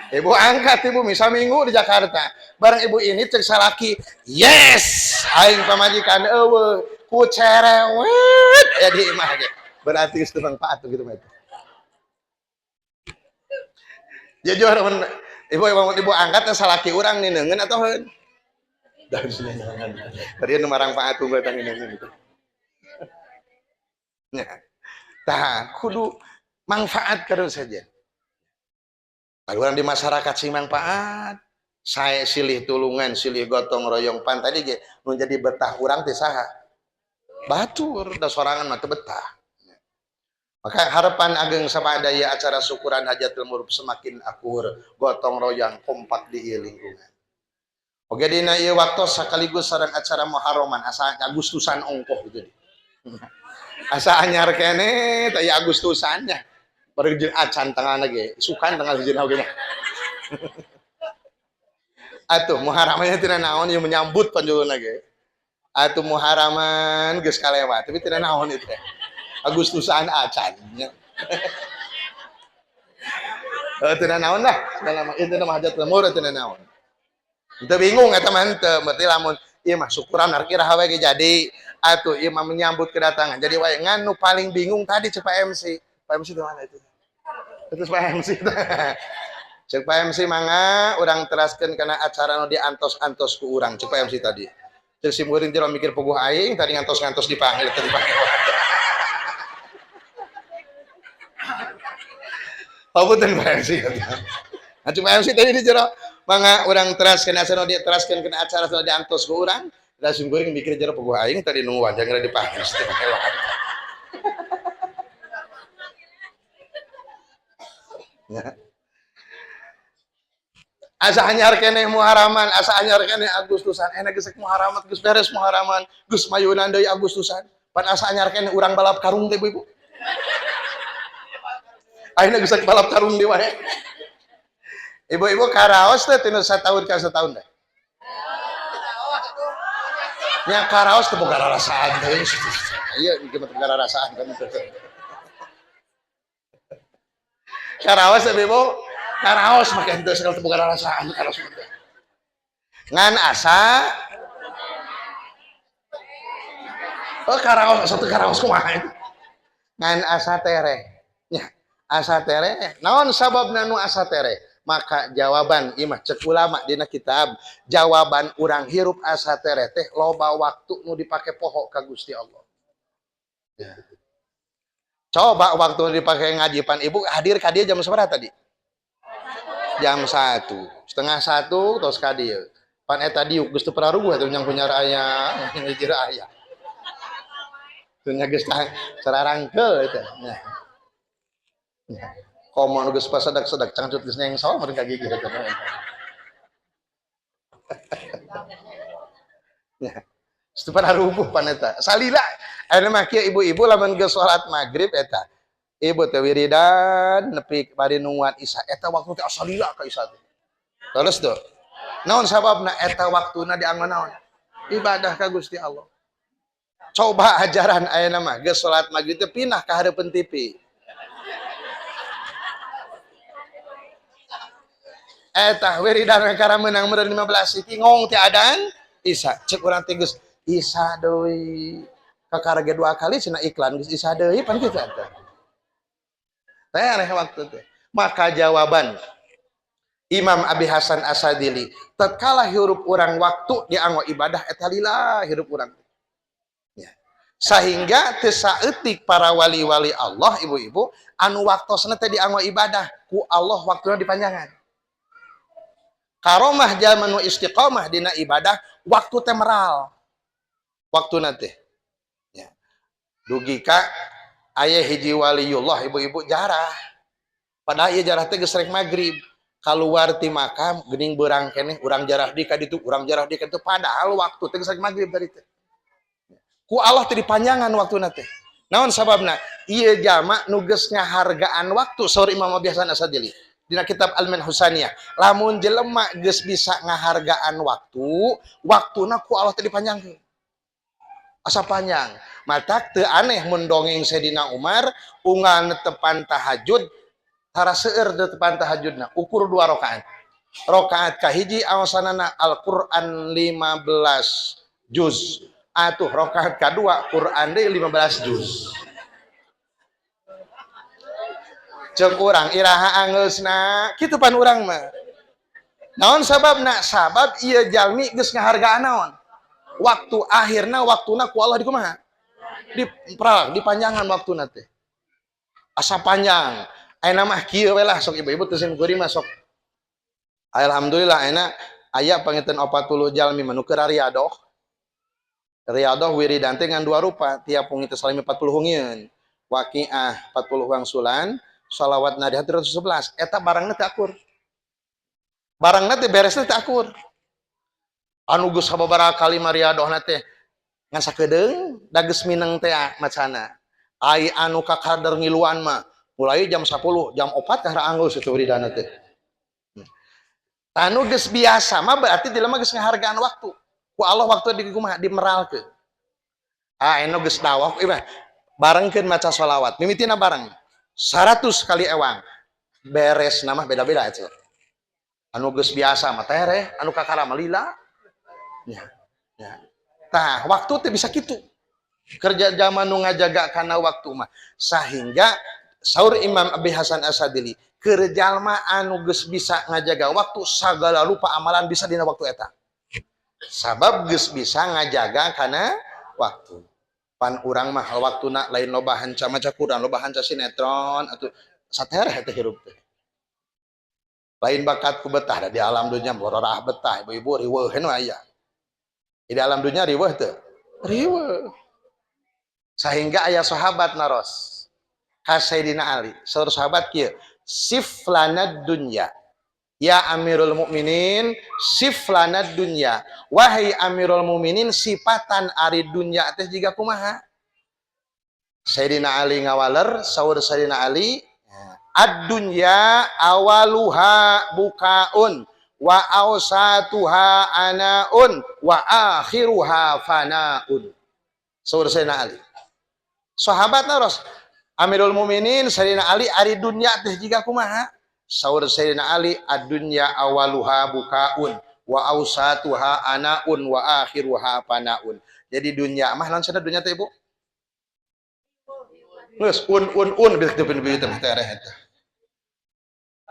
Ibu angkat ibu misal minggu di Jakarta. Bareng ibu ini cek salaki, yes, aing pamajikan eueuh, ku cerewet aya di imah ge. Berarti geus teu manfaat gitu mah itu. Jujur mun ibu ibu angkat teh salaki urang nineungeun atoh heun. Da geus nineungeun. Bari nu marang paat unggul teh nineungeun gitu. Nya. Tah kudu manfaat terus saja. Kalau orang di masyarakat sing manfaat, saya silih tulungan, silih gotong royong pan tadi ge nu jadi betah urang teh saha? Batur, da sorangan mah teu betah. Maka harapan ageng sapadaya acara syukuran hajatul murub semakin akur, gotong royong kompak di ieu lingkungan. Oge dina ieu waktu sekaligus sareng acara Muharraman asa Agustusan ongkoh gitu. Asa anyar keneh teh Agustusannya. Baru jeung acan tengahna ge, isukan tanggal hiji oge nya. Atuh Muharramannya tina naon ieu menyambut panjuluna ge. Atuh Muharraman geus kalewat, tapi tina naon itu teh. Agustusan acan nya. Tina naon lah, segala macam itu nama hajat lemur tina naon. Henteu bingung eta mah henteu, berarti lamun ieu mah syukuran arek iraha we ge jadi atuh ieu mah menyambut kedatangan. Jadi wae ngan nu paling bingung tadi cek Pak MC. Pak MC di mana itu? Terus Pak MC. Cek Pak MC mangga urang teraskeun kana acara nu diantos-antos ku urang cek Pak MC tadi. Cek si murid jero mikir puguh aing tadi ngantos-ngantos dipanggil tadi dipanggil. Hapunten Pak MC. Nah, cek Pak MC tadi di jero mangga urang teraskeun acara nu diteraskeun kana acara nu diantos ku urang. Da sim kuring mikir jero puguh aing tadi nunggu wajah geura dipanggil dipanggil. Ya. Asa anyar keneh Muharraman, asa anyar keneh Agustusan, enak geus Muharraman, geus beres Muharraman, geus mayunan deui Agustusan. Pan asa anyar keneh urang balap karung teh ibu-ibu. Ayeuna geus balap karung deui wae. Ibu-ibu karaos teh tinu sataun ka sataun teh. Nya karaos teh boga rarasaan teh. Ieu ieu mah boga rarasaan kan teh. Karaos teh ibu. Karaos mah henteu segala teu boga rarasaan karaos mah. Ngan asa oh karaos asa teu karaos kumaha. Ngan asa tereh. Nya asa tereh. Naon sababna nu asa tereh? Maka jawaban ieu mah cek ulama dina kitab, jawaban urang hirup asa tereh teh loba waktu nu dipake poho ka Gusti Allah. Ya. Coba waktu dipake ngaji pan ibu hadir ka dieu jam sabaraha tadi? Jam 1, 12.30 tos ka dieu. Pan eta diuk geus teu pararuguh atuh nyang punya aya, hijir aya. Teu nya geus sararangkeul eta. Nya. Nya. Komo nu geus pasedak-sedak cangcut geus nyengsol meureun ka gigi eta. Nya. Geus teu pararuguh pan eta. Salila ayeuna mah kieu ibu-ibu lamun geus salat magrib eta. Ibu teh wiridan nepi bari nungguan isya eta waktu teh asa lila ka isya teh. Terus tuh. Naon sababna eta waktuna dianggo naon? Ibadah ka Gusti Allah. Coba ajaran ayeuna mah geus salat magrib teh pindah ka hareupeun TV. Eta wiridan kakara meunang meureun 15 siki ngong teh adan isya. Cek urang teh geus isya deui. Kakara ge 2 kali cenah iklan geus isya deui pan kitu eta. Tereh waktu teh. Maka jawaban Imam Abi Hasan Asadili, tatkala hirup urang waktu dianggo ibadah eta lila hirup urang. Ya. Sehingga teu saeutik para wali-wali Allah ibu-ibu anu waktosna teh dianggo ibadah ku Allah waktuna dipanjangan. Karomah jalma nu istiqomah dina ibadah waktu teh meral. Waktuna teh. Ya. Dugi ka aya hiji waliullah ibu-ibu jarah. Padahal ieu jarah teh geus rek magrib. Kaluar ti makam geuning beurang keneh urang jarah di ka ditu, urang jarah di ka ditu padahal waktu teh geus rek magrib tadi teh. Ku Allah teh dipanjangan waktuna teh. Naon sababna? Ieu jalma nu geus ngahargaan waktu saur Imam Abi Hasan Asadili dina kitab Al-Minhusaniyah. Lamun jelema geus bisa ngahargaan waktu, waktuna ku Allah teh dipanjangkeun. Asa panjang. Matak teu aneh mun dongeng Sayyidina Umar unggal netepan tahajud tara seueur netepan tahajudna ukur 2 rakaat. Rakaat kahiji awasanana Al-Qur'an 15 juz. Atuh rakaat kadua Qur'an deui 15 juz. Ceuk urang iraha angeusna kitu pan urang mah. Naon sababna? Sabab ieu jalmi geus ngahargaan naon? Waktu akhirna waktuna ku Allah dikumaha? Diprak, dipanjangan waktuna teh. Asa panjang. Ayeuna mah kieu we lah sok ibu-ibu teu sim kuring mah sok. Alhamdulillah ayeuna aya panginten 40 jalmi mah nu keur riadoh. Riadoh wiridan teh ngan 2 rupa, tiap wengi teh salami 40 hungieun. Waqiah 40 wangsulan, shalawat nariyah 311. Eta barangna teh akur. Barangna teh beresna teh akur. Anu geus sababaraha kali mariadohna teh ngan sakedeung da geus mineng teh macana. Ai anu kakader ngiluan mah mulai jam 10, jam 4 kahara anggeus itu wiridana teh. Tanu geus biasa mah berarti dilema geus ngahargaan waktu. Ku Allah waktu di kumaha dimeralkeun. Ah anu geus dawah ieu mah barengkeun maca sholawat. Mimitina bareng 100 kali ewang. Beres nama beda-beda eta. Anu geus biasa mah tereh, anu kakara mah lila. Ya. Ya. Tah, waktu teh bisa kitu. Kerja zaman nu ngajaga kana waktu mah. Sehingga saur Imam Abi Hasan Asadili, keur jalma anu geus bisa ngajaga waktu, sagala rupa amalan bisa dina waktu eta. Sabab geus bisa ngajaga kana waktu. Pan urang mah waktuna lain loba hanca maca Quran, loba hanca sinetron atuh satereh teh hirup teh. Lain bakat ku betah da di alam dunya bororah betah, ibu-ibu riweuh nu aya. Di alam dunya riweuh teu? Riweuh. Sehingga aya sahabat naros ka Sayyidina Ali. Saur sahabat kieu, "Sif lana dunya. Ya Amirul Mukminin, sif lana dunya." Wahai Amirul Mukminin, sifatan ari dunya teh jiga kumaha? Sayyidina Ali ngawaler, saur Sayyidina Ali, "Ad-dunya awaluha bukaun wa awsatuha anaun wa akhiruha fanaun." Saur Sayyidina Ali. Sahabat naros, "Amirul Mukminin Sayyidina Ali, ari dunya teh jiga kumaha?" Saur Sayyidina Ali, "Ad-dunya awaluha bukaun wa awsatuha anaun wa akhiruha fanaun." Jadi dunya mah naon cenah dunya teh, Ibu? Geus un un un bieu teh bieu teh tereh eta.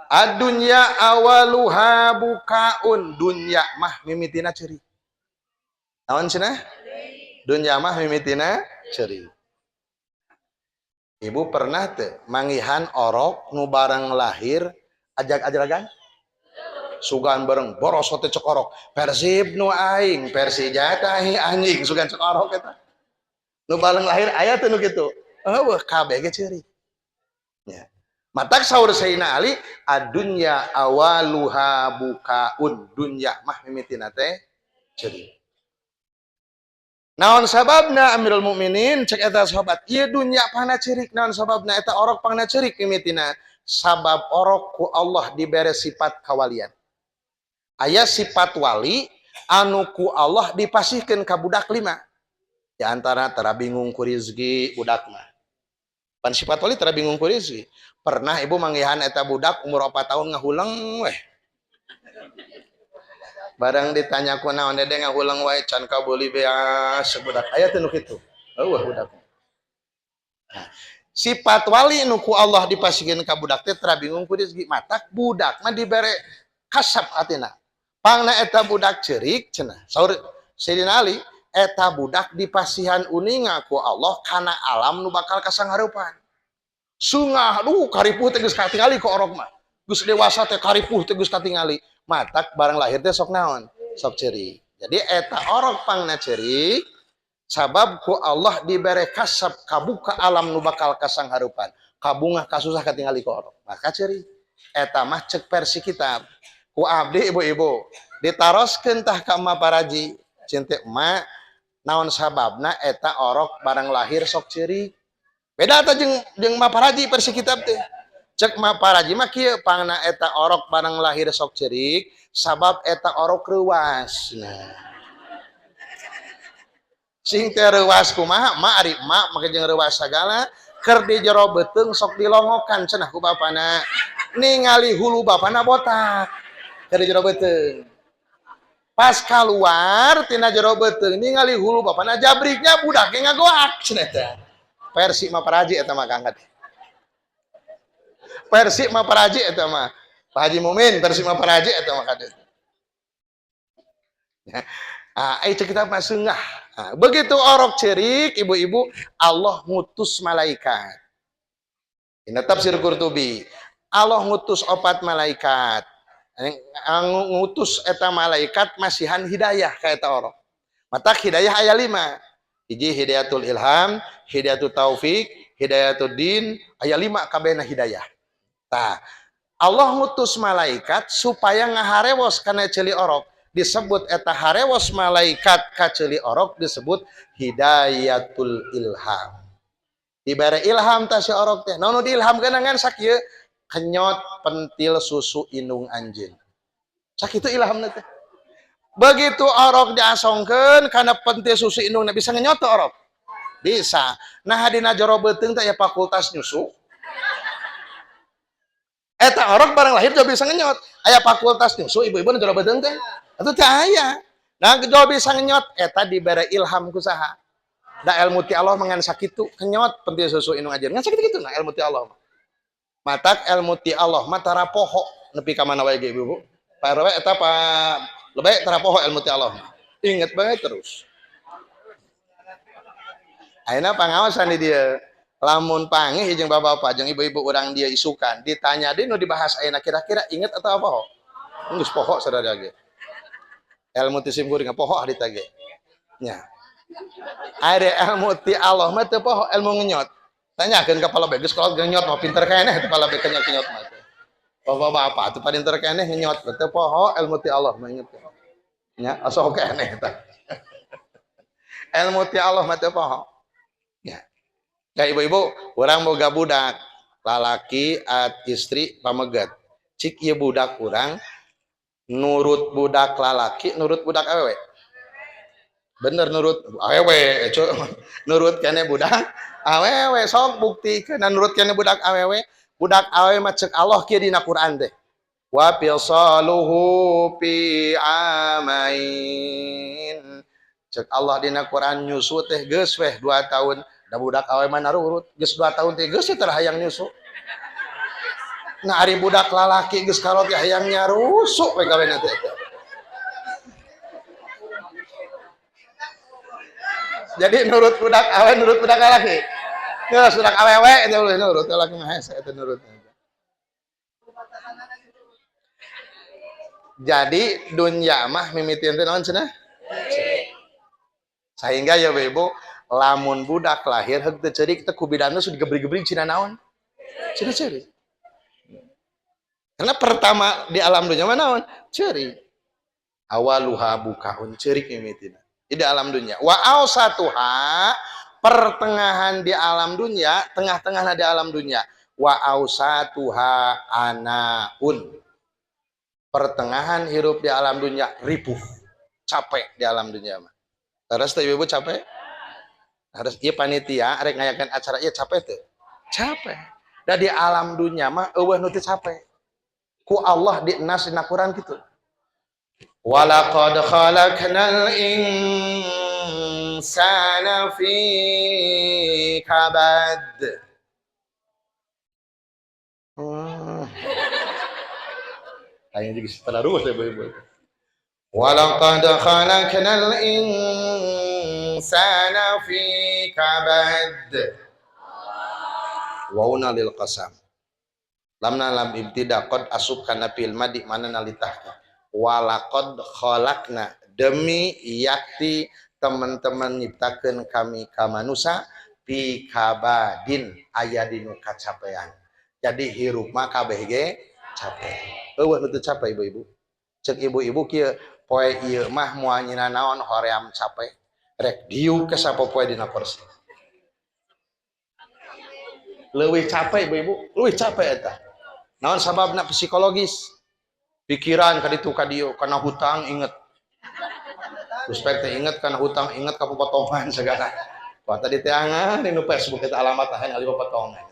Ad-dunya awaluha bukaun, dunya mah mimitina ceurik. Naon cenah? Dunya mah mimitina ceurik. Ibu pernah teh manggihan orok nu barang lahir ajag-ajagan? Sugan bareng boros teh cek orok. Persib nu aing, Persija tahi anjing, sugan cek orok eta. Nu bareng lahir aya teh nu kitu. Eueuh, kabeh ge ceurik. Ya. Matak saur Sayyidina Ali, "Adunya awaluha bukaun." Dunya mah mimitina teh ceurik. Naon sababna, Amirul Mukminin? Cek eta sahabat, ieu dunya pangna ceurik, naon sababna eta orok pangna ceurik mimitina? Sabab orok ku Allah dibere sifat kawalian. Aya sifat wali anu ku Allah dipasihkeun ka budak lima. Di antara tara bingung ku rizki budak mah. Pan sifat wali tara bingung ku rizki. Pernah ibu manggihan eta budak umur 4 tahun ngahuleng weh? Barang ditanya, "Ku naon Dede ngahuleng wae?" "Can kabeuli beas." Budak aya teu nu kitu? Eueuh budak. Nah, sifat wali nu ku Allah dipasihkeun ka budak teh tara bingung ku rezeki. Matak budak mah dibere kasap atina. Pangna eta budak ceurik cenah. Saur Sayyidina Ali, eta budak dipasihan uninga ku Allah kana alam nu bakal kasanghareupan. Sungah, duh, karipuh teh geus katingali ku orok mah. Geus dewasa teh karipuh teh geus katingali. Matak barang lahir teh sok naon? Sok ceurik. Jadi eta orok pangna ceurik sabab ku Allah dibere kasap kabuka alam nu bakal kasanghareupan. Kabungah kasusah katingali ku orok. Maka ceurik. Eta mah cek versi kitab. Ku abdi, ibu-ibu ditaroskeun tah ka emak paraji. Cinte emak, naon sababna eta orok barang lahir sok ceurik? Beda ta jeung jeung emak paraji versi kitab teh. Cek emak paraji mah kieu, pangna eta orok barang lahir sok ceurik sabab eta orok reuwas. Nah. Sing teh reuwas kumaha? Mak, ari emak make jeung reuwas sagala, keur di jero beuteung sok dilongokan cenah ku bapana. Ningali hulu bapana botak keur di jero beuteung. Pas keluar tina jero beuteung ningali hulu bapana jabriknya, budaknya ngagoak cenah teh. Versi mah paraji eta mah, Kang. Versi mah paraji eta mah. Pak Haji Mumin, versi mah paraji eta mah kade. Ya. Ah, itu kita mah sungah. Nah, begitu orok cerik, ibu-ibu, Allah ngutus malaikat. Ini tafsir Qurtubi. Allah ngutus opat malaikat. Ngutus eta malaikat masihan hidayah ka eta orok. Mata hidayah aya 5. Hiji hidayatul ilham, hidayatul taufik, hidayatul din, aya 5 kabehna hidayah. Tah, Allah ngutus malaikat supaya ngaharewos kana ceuli orok. Disebut eta harewos malaikat ka ceuli orok disebut hidayatul ilham. Dibere ilham tah si orok teh. Naon nu diilhamkeun? Ngan sakieu, "Kenyot pentil susu indung anjeun." Sakitu ilhamna teh. Begitu orok diasongkeun kana pentil susu indungna, bisa ngenyot teu orok? Bisa. Nah, dina jero beuteung teh aya fakultas nyusu. Eta orok barang lahir jauh bisa ngenyot. Aya fakultas nyusu ibu-ibu nu jero beuteung teh. Atuh teu aya. Nah, jauh bisa ngenyot eta dibere ilham ku saha? Da ilmu ti Allah mah ngan sakitu kenyot pentil susu indung ajeun. Ngan sakitu kitu nah ilmu ti Allah mah. Matak ilmu ti Allah mah tara poho nepi ka mana wae ge ibu-ibu. Pak RW eta Pak Lebay tara poho ilmu ti Allah mah. Inget banget terus. Ayeuna pangaosan di dieu. Lamun pangih jeung bapak-bapak jeung ibu-ibu urang dia isukan ditanya deui nu dibahas ayeuna kira-kira inget atau apa ho? Geus poho sadaya ge. Ilmu ti sim kuring poho harita ge. Nya. Ari ilmu ti Allah mah teu poho ilmu ngenyot. Tanyakeun ka pala geus kolot ngenyot mah pinter keneh teh pala kenyot-kenyot mah teh. Bapak-bapak teu pinter keneh ngenyot teu poho ilmu ti Allah mah inget. Nya osok keneh tah. Ilmu ti Allah mah teu poho. Ya. Ya ibu-ibu, urang boga budak, lalaki at istri pameget. Cik ieu budak urang nurut budak lalaki, nurut budak awewe. Bener nurut awewe, nurut kene budak awewe sok buktikeun nurut kene budak awewe, budak awewe mah cek Allah kieu dina Quran teh. Wa fisaluhu fi amain. Cek Allah dina Quran nyusu teh geus weh 2 tahun. Da budak awewe mah narurut geus 2 tahun teh geus teh hayang nyusu. Nah ari budak lalaki geus karot hayang nyarusuk we kawena teh. Jadi nurut budak awewe nurut budak lalaki. Geus budak awewe eta eueuh nurut lalaki mah hese eta nurut. Jadi dunya mah mimitian teh naon cenah? Sehingga ya ibu lamun budak lahir heug teu ceurik teh ku bidan teh digebrig-gebrig cina naon? Cina ceurik. Karena pertama di alam dunia mah naon? Ceurik. Awaluha bukaun ceurik mimitina. Di alam dunia. Wa ausatuha pertengahan di alam dunia, tengah-tengahna di alam dunia. Wa ausatuha anaun. Pertengahan hirup di alam dunia ripuh, capek di alam dunia mah. Terus teh ibu capek? Harus ieu panitia rek ngayakeun acara ieu capek teu? Capek. Da di alam dunia mah eueuh nu teu capek. Ku Allah di nas dina Quran kitu. Walaqad khalaqnal insana fi kabad. Kayaknya juga setelah ruwet ya ibu-ibu. Walaqad khalaqnal insana fi kabad. Wauna lil qasam. Lamna lam ibtida qad asub kana fil madi mana nalitahka. Walaqad khalaqna demi yakti teman-teman nyiptakeun kami ka manusa fi kabadin aya dinu kacapean. Jadi hirup mah kabeh ge capek. Eueuh nu teu capek ibu-ibu. Cek ibu-ibu kieu poe ieu mah moal nyina naon hoream capek. Rek diuk ke sapopoe dina kursi. Leuwih capek ibu-ibu, leuwih capek eta. Naon sababna psikologis? Pikiran ka ditu ka dieu kana hutang inget. Respect teh inget kana hutang inget ka popotongan segala. Wah tadi teh angan dinu Facebook eta alamat tah ngali popotongan.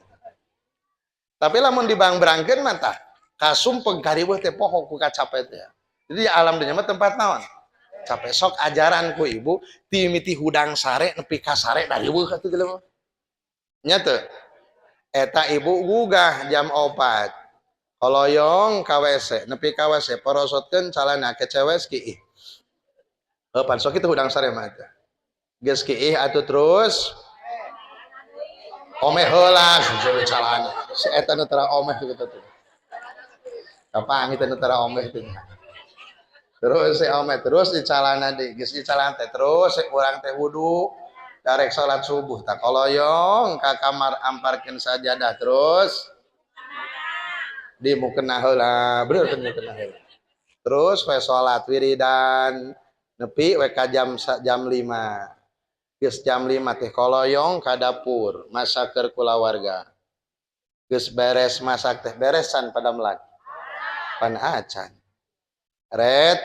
Tapi lamun dibangbrangkeun mah tah kasumpeg kariweuh teh poho ku kacape teh. Jadi alam dunya mah tempat naon? Capek. Sok ajaran ku ibu ti miti hudang sare nepi ka sare dariweuh atuh jelema. Nya teu? Eta ibu gugah jam 4. Koloyong ka WC, nepi ka WC porosotkeun calana kecewes kiih. Heuh pan sok kitu hudang sare mah teh. Geus kiih atuh terus omeh heula calana. Si eta nu tara omeh kitu tuh. Kapan itu nu tara omeh teh. Terus si omeh terus di calana deui, geus di calana teh terus si urang teh wudu darek salat subuh tak koloyong ka kamar amparkeun sajadah terus di mukena heula, bener teh mukena heula. Terus we salat wiridan nepi we ka jam 5. Geus jam 5 teh koloyong ka dapur masaker kulawarga. Geus beres masak teh beresan pada melak. Pan acan. Ret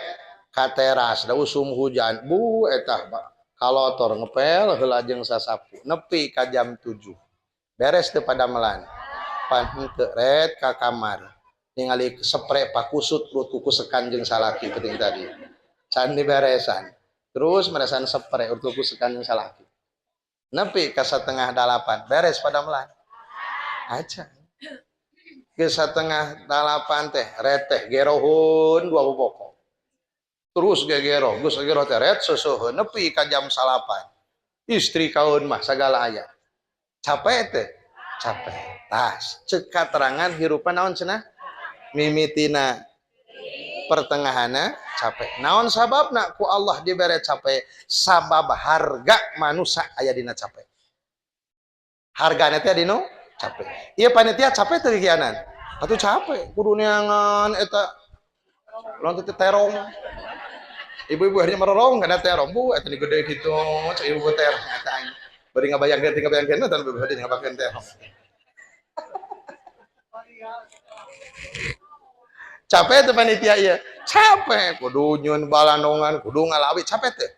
ka teras da usum hujan. Bu eta kalotor ngepel heula jeung sasapu. Nepi ka jam 7. Beres teu padamelan. Pan henteu ret ka kamar. Ningali sepre pakusut urut kuku sekan jeung salaki penting tadi. Can diberesan. Terus meresan sepre urut kuku sekan jeung salaki. Nepi ka 7:30 beres padamelan. Aja. Ke 7:30 teh reteh gerohun dua boboko. Terus gegero, geus gegero teh ret susuheun nepi ka jam 9. Istri kaun mah sagala aya. Capek teh? Capek. Tas, ceuk katerangan hirupan naon cenah? Mimitina pertengahana capek. Naon sababna ku Allah dibere capek? Sabab harga manusia aya dina capek. Hargana teh dina capek. Ieu panitia capek teu kikianan? Atuh capek, kudu neangan eta lamun teh terong. Ibu-ibu akhirnya merorong karena terong, bu eta ni gede kitu, cek ibu terong eta aing. Bari ngabayangkeun teh ngabayangkeun eta bari ngabayangkeun terong. Capek teh panitia ieu, capek kudu nyieun balandongan, kudu ngalawi, capek teh.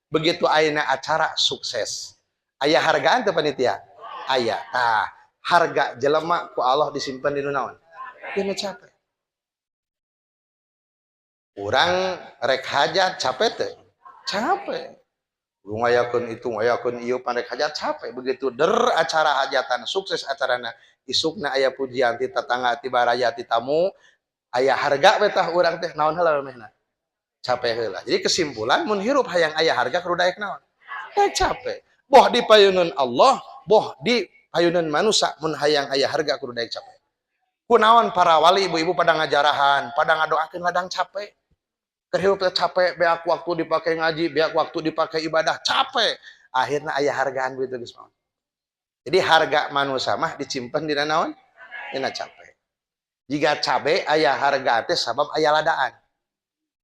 Begitu ayeuna acara sukses, aya hargaan teh panitia? Aya. Tah, harga jelema ku Allah disimpan di nu naon? Dina capek. Urang rek hajat capek teh? Capek. Kudu ngayakeun itu, ngayakeun ieu pan rek hajat capek. Begitu der acara hajatan sukses acarana, isukna aya pujian ti tetangga, ti baraya, ti tamu, aya harga we tah urang teh naon heula mehna? Capek heula. Jadi kesimpulan mun hirup hayang aya harga kudu daek naon? Daek capek. Boh di payunan Allah, boh di payunan manusia mun hayang aya harga kudu daek capek. Kunaon para wali ibu-ibu pada ngajarahan, pada ngadoakeun ladang capek. Keur hirup teh capek, beak waktu dipakai ngaji, beak waktu dipakai ibadah, capek. Akhirna aya hargaan begitu geus maon. Jadi harga manusia mah dicimpen dina naon? Dina capek. Jika cabe aya harga teh sabab aya ladaan.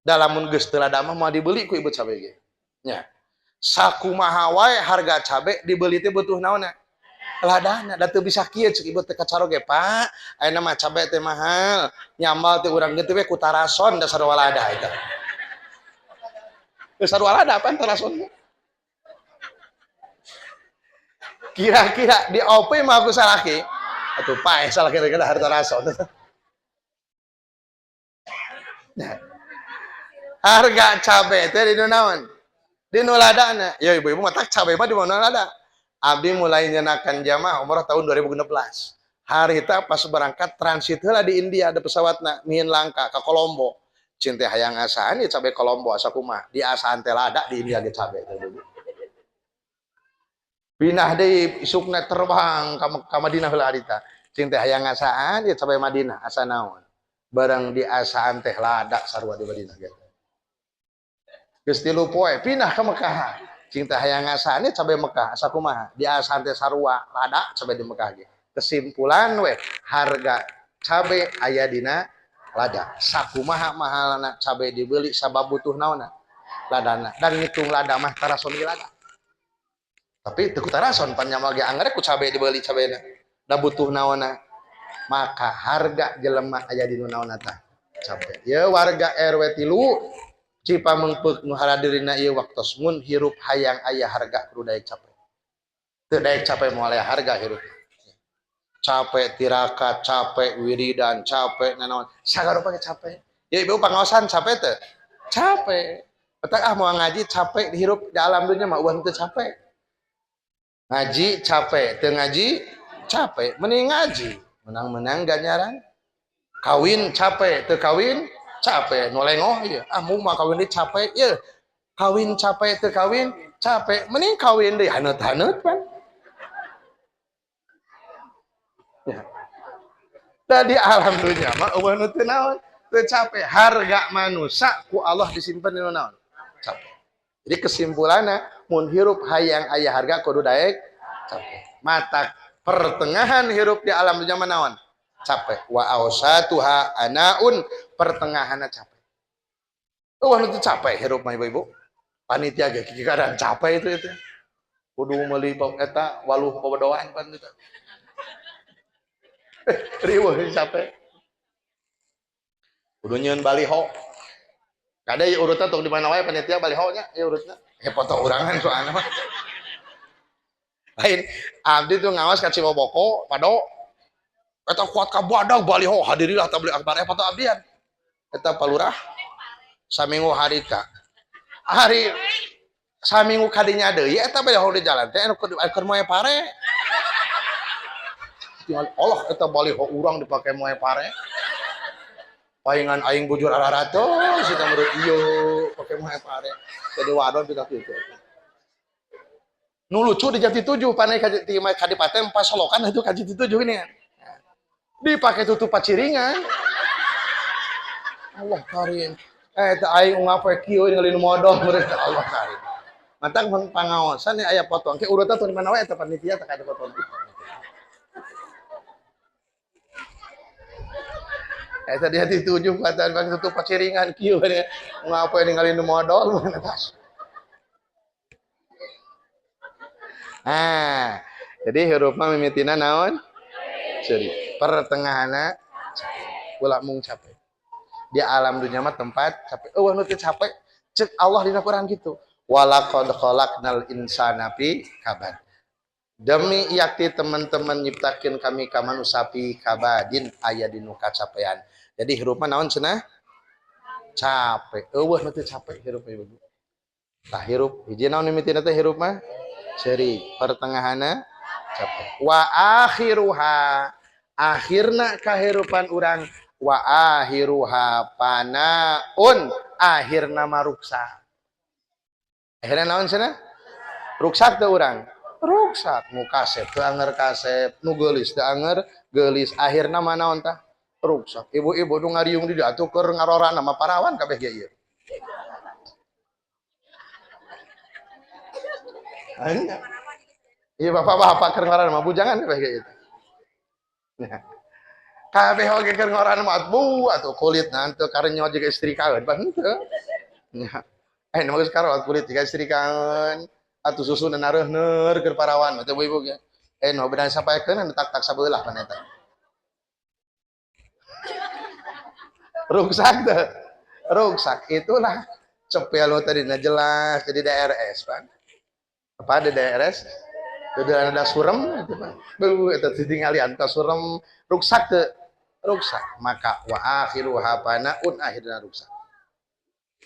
Da lamun geus teu lada mah moal dibeli ku ibu cabe ge. Nya. Sakumaha wae harga cabe dibeli teh butuh naonna? Ladana. Da teu bisa kieu cek ibu teh kacaro ge, Pak. Ayeuna mah cabe teh mahal. Nyambal teh urang geus we ku tarason da sarua lada eta. Geus sarua lada pan tarason. Kira-kira di OP mah aku salaki. Atuh paeh salaki teh kada harta rason. Nah, harga cabe teh di naon? Di nu ladana. Ya ibu-ibu mah tak cabe mah di mana lada. Abdi mulai nyenakan jamaah umroh tahun 2016. Harita pas berangkat transit heula di India ada pesawatna miin langka ka Kolombo. Cinta hayang asaan ya cabe Kolombo asa kumaha. Di asaan teh lada di India ge cabe teh ibu. Pindah deui isukna terbang ka Madinah heula harita. Cinta hayang asaan ya cabe Madinah asa naon. Barang di asaan teh lada sarua di Madinah ge. Geus 3 poe pindah ke Mekah. Cinta hayang asaan ya cabe Mekah asa kumaha. Di asaan teh sarua lada cabe di Mekah ge. Kesimpulan we harga cabe aya dina lada. Sakumaha mahalna cabe dibeli sabab butuh naonna? Ladana. Dan ngitung lada mah tarason ge lada. Tapi teu ku tarason pan nyamal ge angger ku cabe dibeli cabena. Da butuh naonna? Maka harga jelema aya di nu naonna tah? Cabe. Ye warga RW 3 Cipamengpeuk nu haradirina ieu waktos mun hirup hayang aya harga kudu daek capek. Teu daek capek moal aya harga hirup. Capek tirakat, capek wiridan, capek nanaon. Sagala rupa ge capek. Ya ibu pangaosan capek teu? Capek. Petak ah mau ngaji capek hirup di alam dunya mah uang teu capek. Ngaji capek, teu ngaji capek, mending ngaji. Menang-menang ganjaran. Kawin capek, teu kawin capek, nu lengoh ieu. Ah mung mah kawin deui capek ieu. Kawin capek teu kawin capek, mending kawin deui haneut-haneut pan. Ya. Tadi alam dunya mah eueuh nu teu naon, teu capek. Harga manusia ku Allah disimpen di naon? Capek. Jadi kesimpulanna mun hirup hayang aya harga kudu daek capek. Mata pertengahan hirup di alam dunya mah naon? Capek. Wa ausatuha anaun, pertengahanna capek. Eueuh nu teu capek hirup mah ibu-ibu. Panitia ge kadang capek itu. Kudu meuli eta waluh pabedoan pan itu. Riweuh capek. Kudu nyieun baliho. Kada ieu urutna tong di mana wae panitia baliho nya ieu urutna. Foto urangan soalna mah. Lain abdi tuh ngawas ka Ciboboko, Pado. Eta kuat ka badag baliho hadirilah tabligh akbar foto abdian. Eta palurah saminggu harita. Hari saminggu kadinya deui eta baliho di jalan teh anu keur moe pare. Tinggal Allah eta baliho urang dipake moe pare. Paingan aing bujur araratus eta meureun ieu pake moe pare. Jadi wadon pika kitu. Nu lucu di Jati 7 panai ka di kadipaten pasolokan itu ka Jati 7 ini. Dipakai tutup paciringan. Allah karim. Teh aing ungap we kieu ningali nu modol meureun Allah karim. Matak mun pangaosan aya foto engke urutan tuh di mana wae eta panitia teh ada foto. Eta di Jati 7 patan pakai tutup paciringan kieu ungap we ningali nu modol meureun atas. Nah, jadi huruf mah mimitina naon? Seuri. Pertengahanna ulah mung capek. Di alam dunia mah tempat capek. Eueuh nu teu capek, cek Allah dina Quran kitu. Walaqad khalaqnal insana fi kabad. Demi yakti teman-teman nyiptakeun kami ka manusia fi kabadin aya dinu kacapean. Jadi hirup mah naon cenah? Capek. Eueuh nu teu capek hirup ibu. Tah hirup hiji naon mimitina teh hirup mah? Seuri. Pertengahanna capek. Wa akhiruha akhirna kahirupan urang wa akhiruha panaun akhirna maruksak. Akhirna naon cenah? Ruksak teu urang. Ruksak nu kasep teu anger kasep, nu geulis teu anger geulis. Akhirna mah naon tah? Ruksak. Ibu-ibu nu ngariung di dieu atuh keur ngarorana mah parawan kabeh ge ieu. Iya bapak-bapak keur ngorana mah bujangan kabeh ge ieu. Nah. Kabeh oge keur ngorana mah bu atuh kulit teu karenyo jiga istri kaeun pan henteu. Nya. Nu geus karot kulit jiga istri kaeun atuh susuna nareuhneur keur parawan mah teh ibu-ibu ge. Nu beunang sampaekeun anu tak-tak sabeulah pan eta. Ruksak teh. Ruksak itulah cepel tadi na jelas jadi DRS pan. Apa ada DRS? Udah ada surem itu Pak. Bu eta ditingali anta surem ruksak teu? Ruksak. Maka wa akhiruha panaun akhirna ruksak.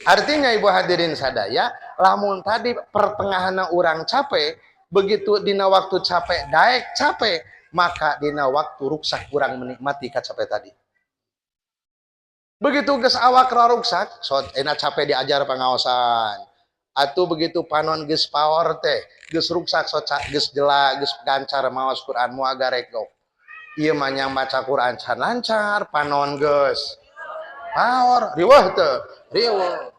Artinya ibu hadirin sadaya, lamun tadi pertengahanna urang capek, begitu dina waktu capek daek capek, maka dina waktu ruksak urang menikmati kacapek tadi. Begitu geus awak raruksak, so enak capek diajar pengawasan. Atuh begitu panon geus power teh, geus ruksak soca, geus jela, geus gancar maos Quran moal garegok. Ieu mah nya maca Quran can lancar, panon geus power, riweuh teu? Riweuh.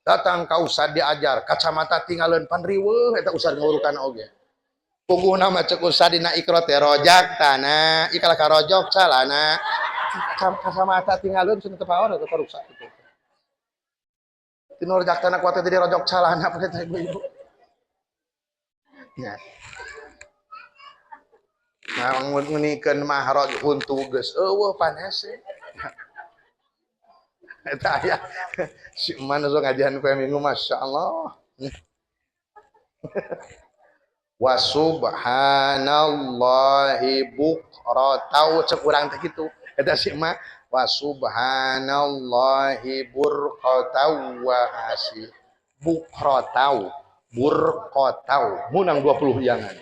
Datang ka ustad diajar, kacamata tinggalin pan riweuh eta ustad ngurukan oge. Puguhna mah ceuk ustad dina Iqra teh rojak tanah, ikala ka rojok calana. Kacamata tinggalin cenah teu power eta ruksak kitu. Tinu rojak tanah kuat jadi rojok calana apa kata ibu-ibu. Ya. Nah, ngunikeun mah roj huntu geus eueuh panese. Eta aya si eman sok ngajian poe Minggu masyaallah. Wa subhanallahi bukratan cek urang teh kitu. Eta si emak wa subhanallahi burqatau wa asi bukratau burqatau munang 20 jangan.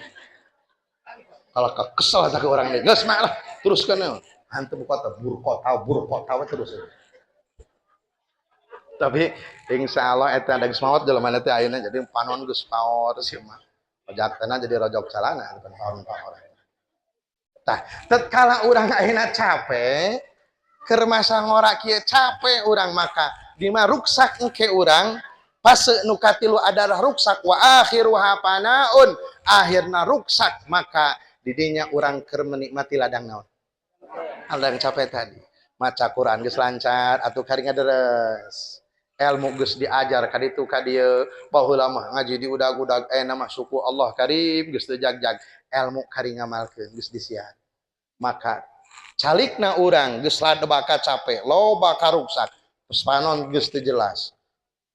Kalau kesel eta ke orang ini geus mak lah teruskeun hantu bukata burqatau burqatau terus. Tapi insyaallah eta ada geus maot jelema teh ayeuna jadi panon geus paor si mah. Rojaktana jadi rojok calana depan paon paor. Tah, tatkala urang ayeuna capek, keur masa ngora kieu capek urang maka di mah ruksak engke urang fase nu katilu adalah ruksak wa akhiruha panaun akhirna ruksak maka didinya urang keur menikmati ladang naon? Ladang capek tadi. Maca Quran geus lancar atuh kari ngaderes. Ilmu geus diajar ka ditu ka dieu baheula mah ngaji di udag-udag nama suku Allah karim geus teu jag-jag ilmu kari ngamalkeun geus disiar. Maka calikna urang geus loba capek loba karuksak panon geus teu jelas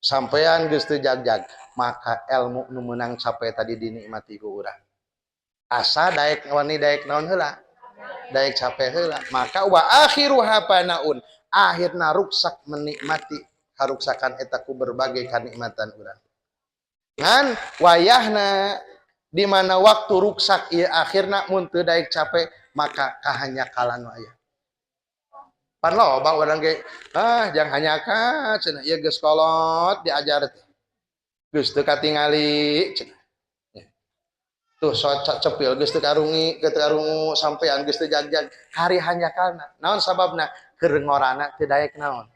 sampean geus teu jag-jag maka ilmu nu meunang capek tadi dinikmati ku urang. Asa daek wani daek naon heula? Daek capek heula. Maka wa akhiruha fanaun, akhirna ruksak menikmati karuksakan eta ku berbagai kanikmatan urang. Ngan wayahna di mana waktu ruksak ieu akhirna mun teu daek capek maka kahanyakalan nu aya. Pan loba urang ge ah jang hanyakat cenah ieu geus kolot diajar teh. Geus teu katingali cenah. Tuh so cepil geus teu karungi, geus teu karungu sampean geus teu jagjag hari hanyakalna. Naon sababna? Keur ngorana teu daek naon?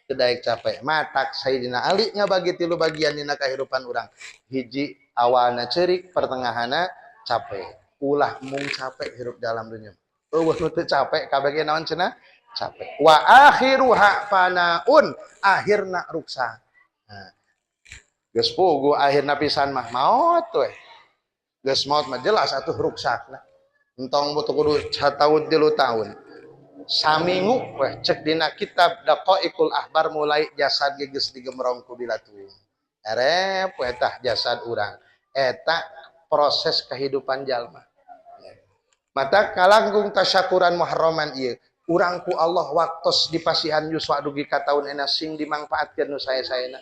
Teu daek capek. Matak Sayyidina Ali ngabagi tilu bagian dina kahirupan urang. Hiji awalna ceurik, pertengahanna capek. Ulah mung capek hirup dalam dunia. Eueuh nu teu capek kabeh ge naon cenah? Capek. Wa akhiruha fanaun, akhirna ruksak. Nah, geus puguh akhirna pisan mah maot we. Geus maot mah jelas atuh ruksakna. Entong butuh kudu sataun 3 tahun. Saminggu weh cek dina kitab Daqaiqul Ahbar mulai jasad ge geus digemrong ku bilatung. Erep we tah jasad urang. Eta proses kehidupan jalma. Mata kalangkung tasyakuran muharraman ieu. Urang ku Allah waktos dipasihan yuswa dugi ka taun ena sing dimangfaatkeun nu sae-saena.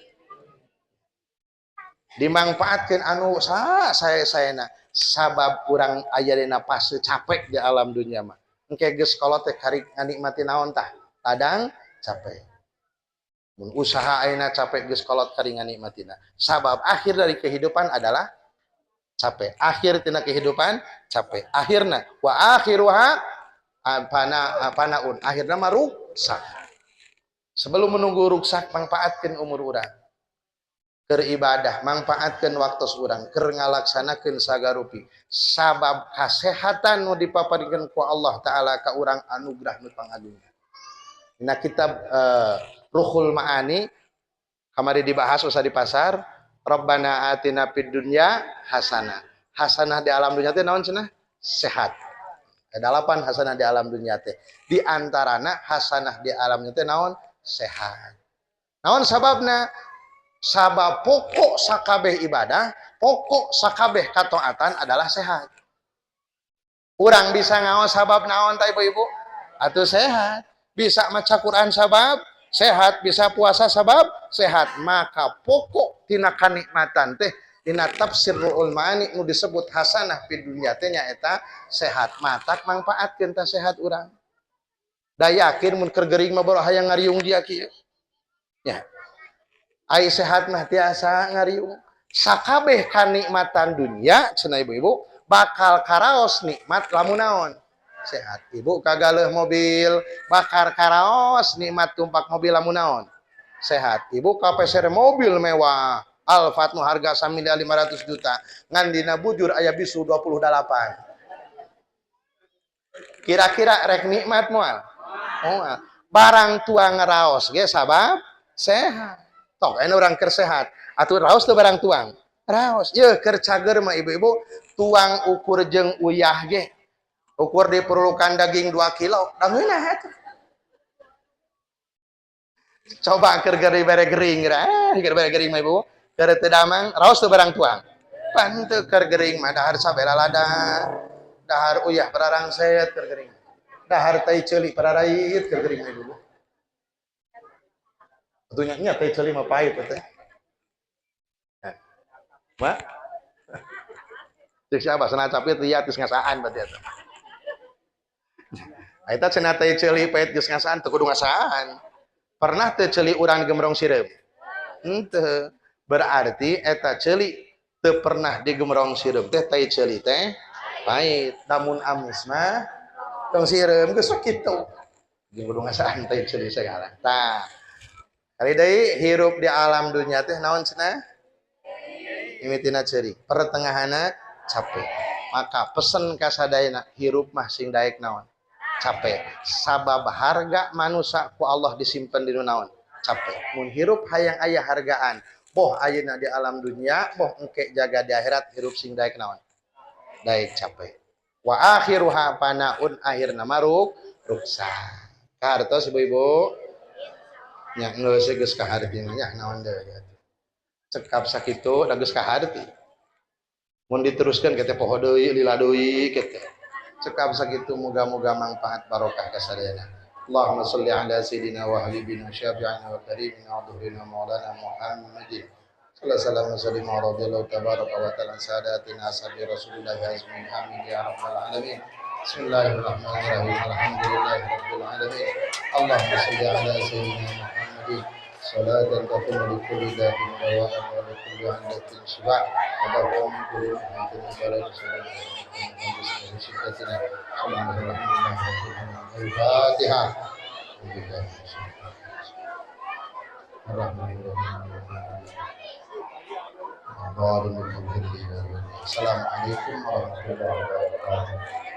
Dimangfaatkeun anu sae-saena sabab urang aya dina fase capek di alam dunia mah. Engke geus kolot teh kari nganikmati naon tah? Ladang capek. Mun usaha ayeuna capek geus kolot kari nganikmatina. Sabab akhir dari kehidupan adalah capek. Akhir tina kehidupan capek. Akhirna wa akhiruha panaun. Akhirna mah ruksak. Sebelum menunggu ruksak manfaatkeun umur urang. Keur ibadah, manfaatkeun waktu urang, keur ngalaksanakeun sagarupi. Sabab kasehatan nu dipaparikeun ku Allah Ta'ala ka urang anugerah nu pangagungna. Dina kitab Ruhul Ma'ani kamari dibahas usah di pasar, Rabbana atina fid dunya hasanah. Hasanah di alam dunia teh naon cenah? Sehat. Ada 8 hasanah di alam dunia teh. Di antarana hasanah di alam dunia teh naon? Sehat. Naon sababna? Sabab pokok sakabeh ibadah, pokok sakabeh kataatan adalah sehat. Urang bisa ngaos sabab naon tah ibu-ibu? Atuh sehat. Bisa maca Quran sabab sehat, bisa puasa sabab sehat. Maka pokok tina kanikmatan teh dina tafsir Ruhul Ma'ani nu disebut hasanah fid dunya teh nyaeta sehat. Matak mangfaatkeun tah sehat urang. Da yakin mun keur gering mah baru hayang ngariung dia kieu. Ya. Ai sehat mah tiasa ngariung. Sakabeh kanikmatan dunia cenah ibu-ibu bakal karaos nikmat lamun naon? Sehat. Ibu kagaleuh mobil bakal karaos nikmat tumpak mobil lamun naon? Sehat. Ibu kapeser mobil mewah Alphard nu harga 1.500 juta ngan dina bujur aya bisu 28. Kira-kira rek nikmat moal? Moal. Barang tua ngeraos ge sabab sehat. Tok anu urang keur sehat. Atuh raos teu barang tuang. Raos. Yeuh keur cager mah ibu-ibu tuang ukur jeung uyah ge. Ukur diperlukan daging 2 kilo, da ngeunah atuh. Coba keur bere gering, keur bere gering mah ibu. Keur teu damang, raos teu barang tuang. Pan teu keur gering mah dahar sabela lada. Dahar uyah pararangset keur gering. Dahar tai ceuli pararait keur gering mah ibu. Atuh nya tai ceuli mah pahit teh. Ma? Cek siapa cenah capit liat geus ngasaan berarti eta. Eta cenah tai ceuli pahit geus ngasaan teu kudu ngasaan. Pernah teu ceuli urang digemrong sireum? Henteu. Berarti eta ceuli teu pernah digemrong sireum teh tai ceuli teh pahit. Namun amis mah tong sireum geus kitu. Jeung kudu ngasaan tai ceuli segala. Tah. Kali deui hirup di alam dunia teh naon cenah? Mimitina ceurik, pertengahanna capek. Maka pesen ka sadayana hirup mah sing daek naon? Capek. Sabab harga manusia ku Allah disimpen di naon? Capek. Mun hirup hayang aya hargaan, boh ayeuna di alam dunia, boh engke jaga di akhirat hirup sing daek naon? Daek capek. Wa akhiruha fanaun, akhirna maruk ruksak. Kahartos ibu-ibu? Nya geus geus kaharti nya naon deui atuh. Cekap sakitu da geus kaharti. Mun diteruskeun ke teh poho deui lila deui ke teh. Cekap sakitu muga-muga mangfaat barokah kasadayana. Allahumma shalli ala sayyidina wa habibina syafi'ina wa karimina wa dhuhrina maulana Muhammadin sallallahu alaihi wasallam wa radhiyallahu tabaraka wa ta'ala sadatina ashabi Rasulillah azmin amin ya rabbal alamin. Bismillahirrahmanirrahim. Alhamdulillahirabbil alamin. Allahumma shalli ala sayyidina Muhammadin salatan takunu likulli da'in dawa'an wa likulli 'illatin shifaa wa dawa'un min kulli muhyitin wa Al-Fatihah. Assalamualaikum warahmatullahi wabarakatuh.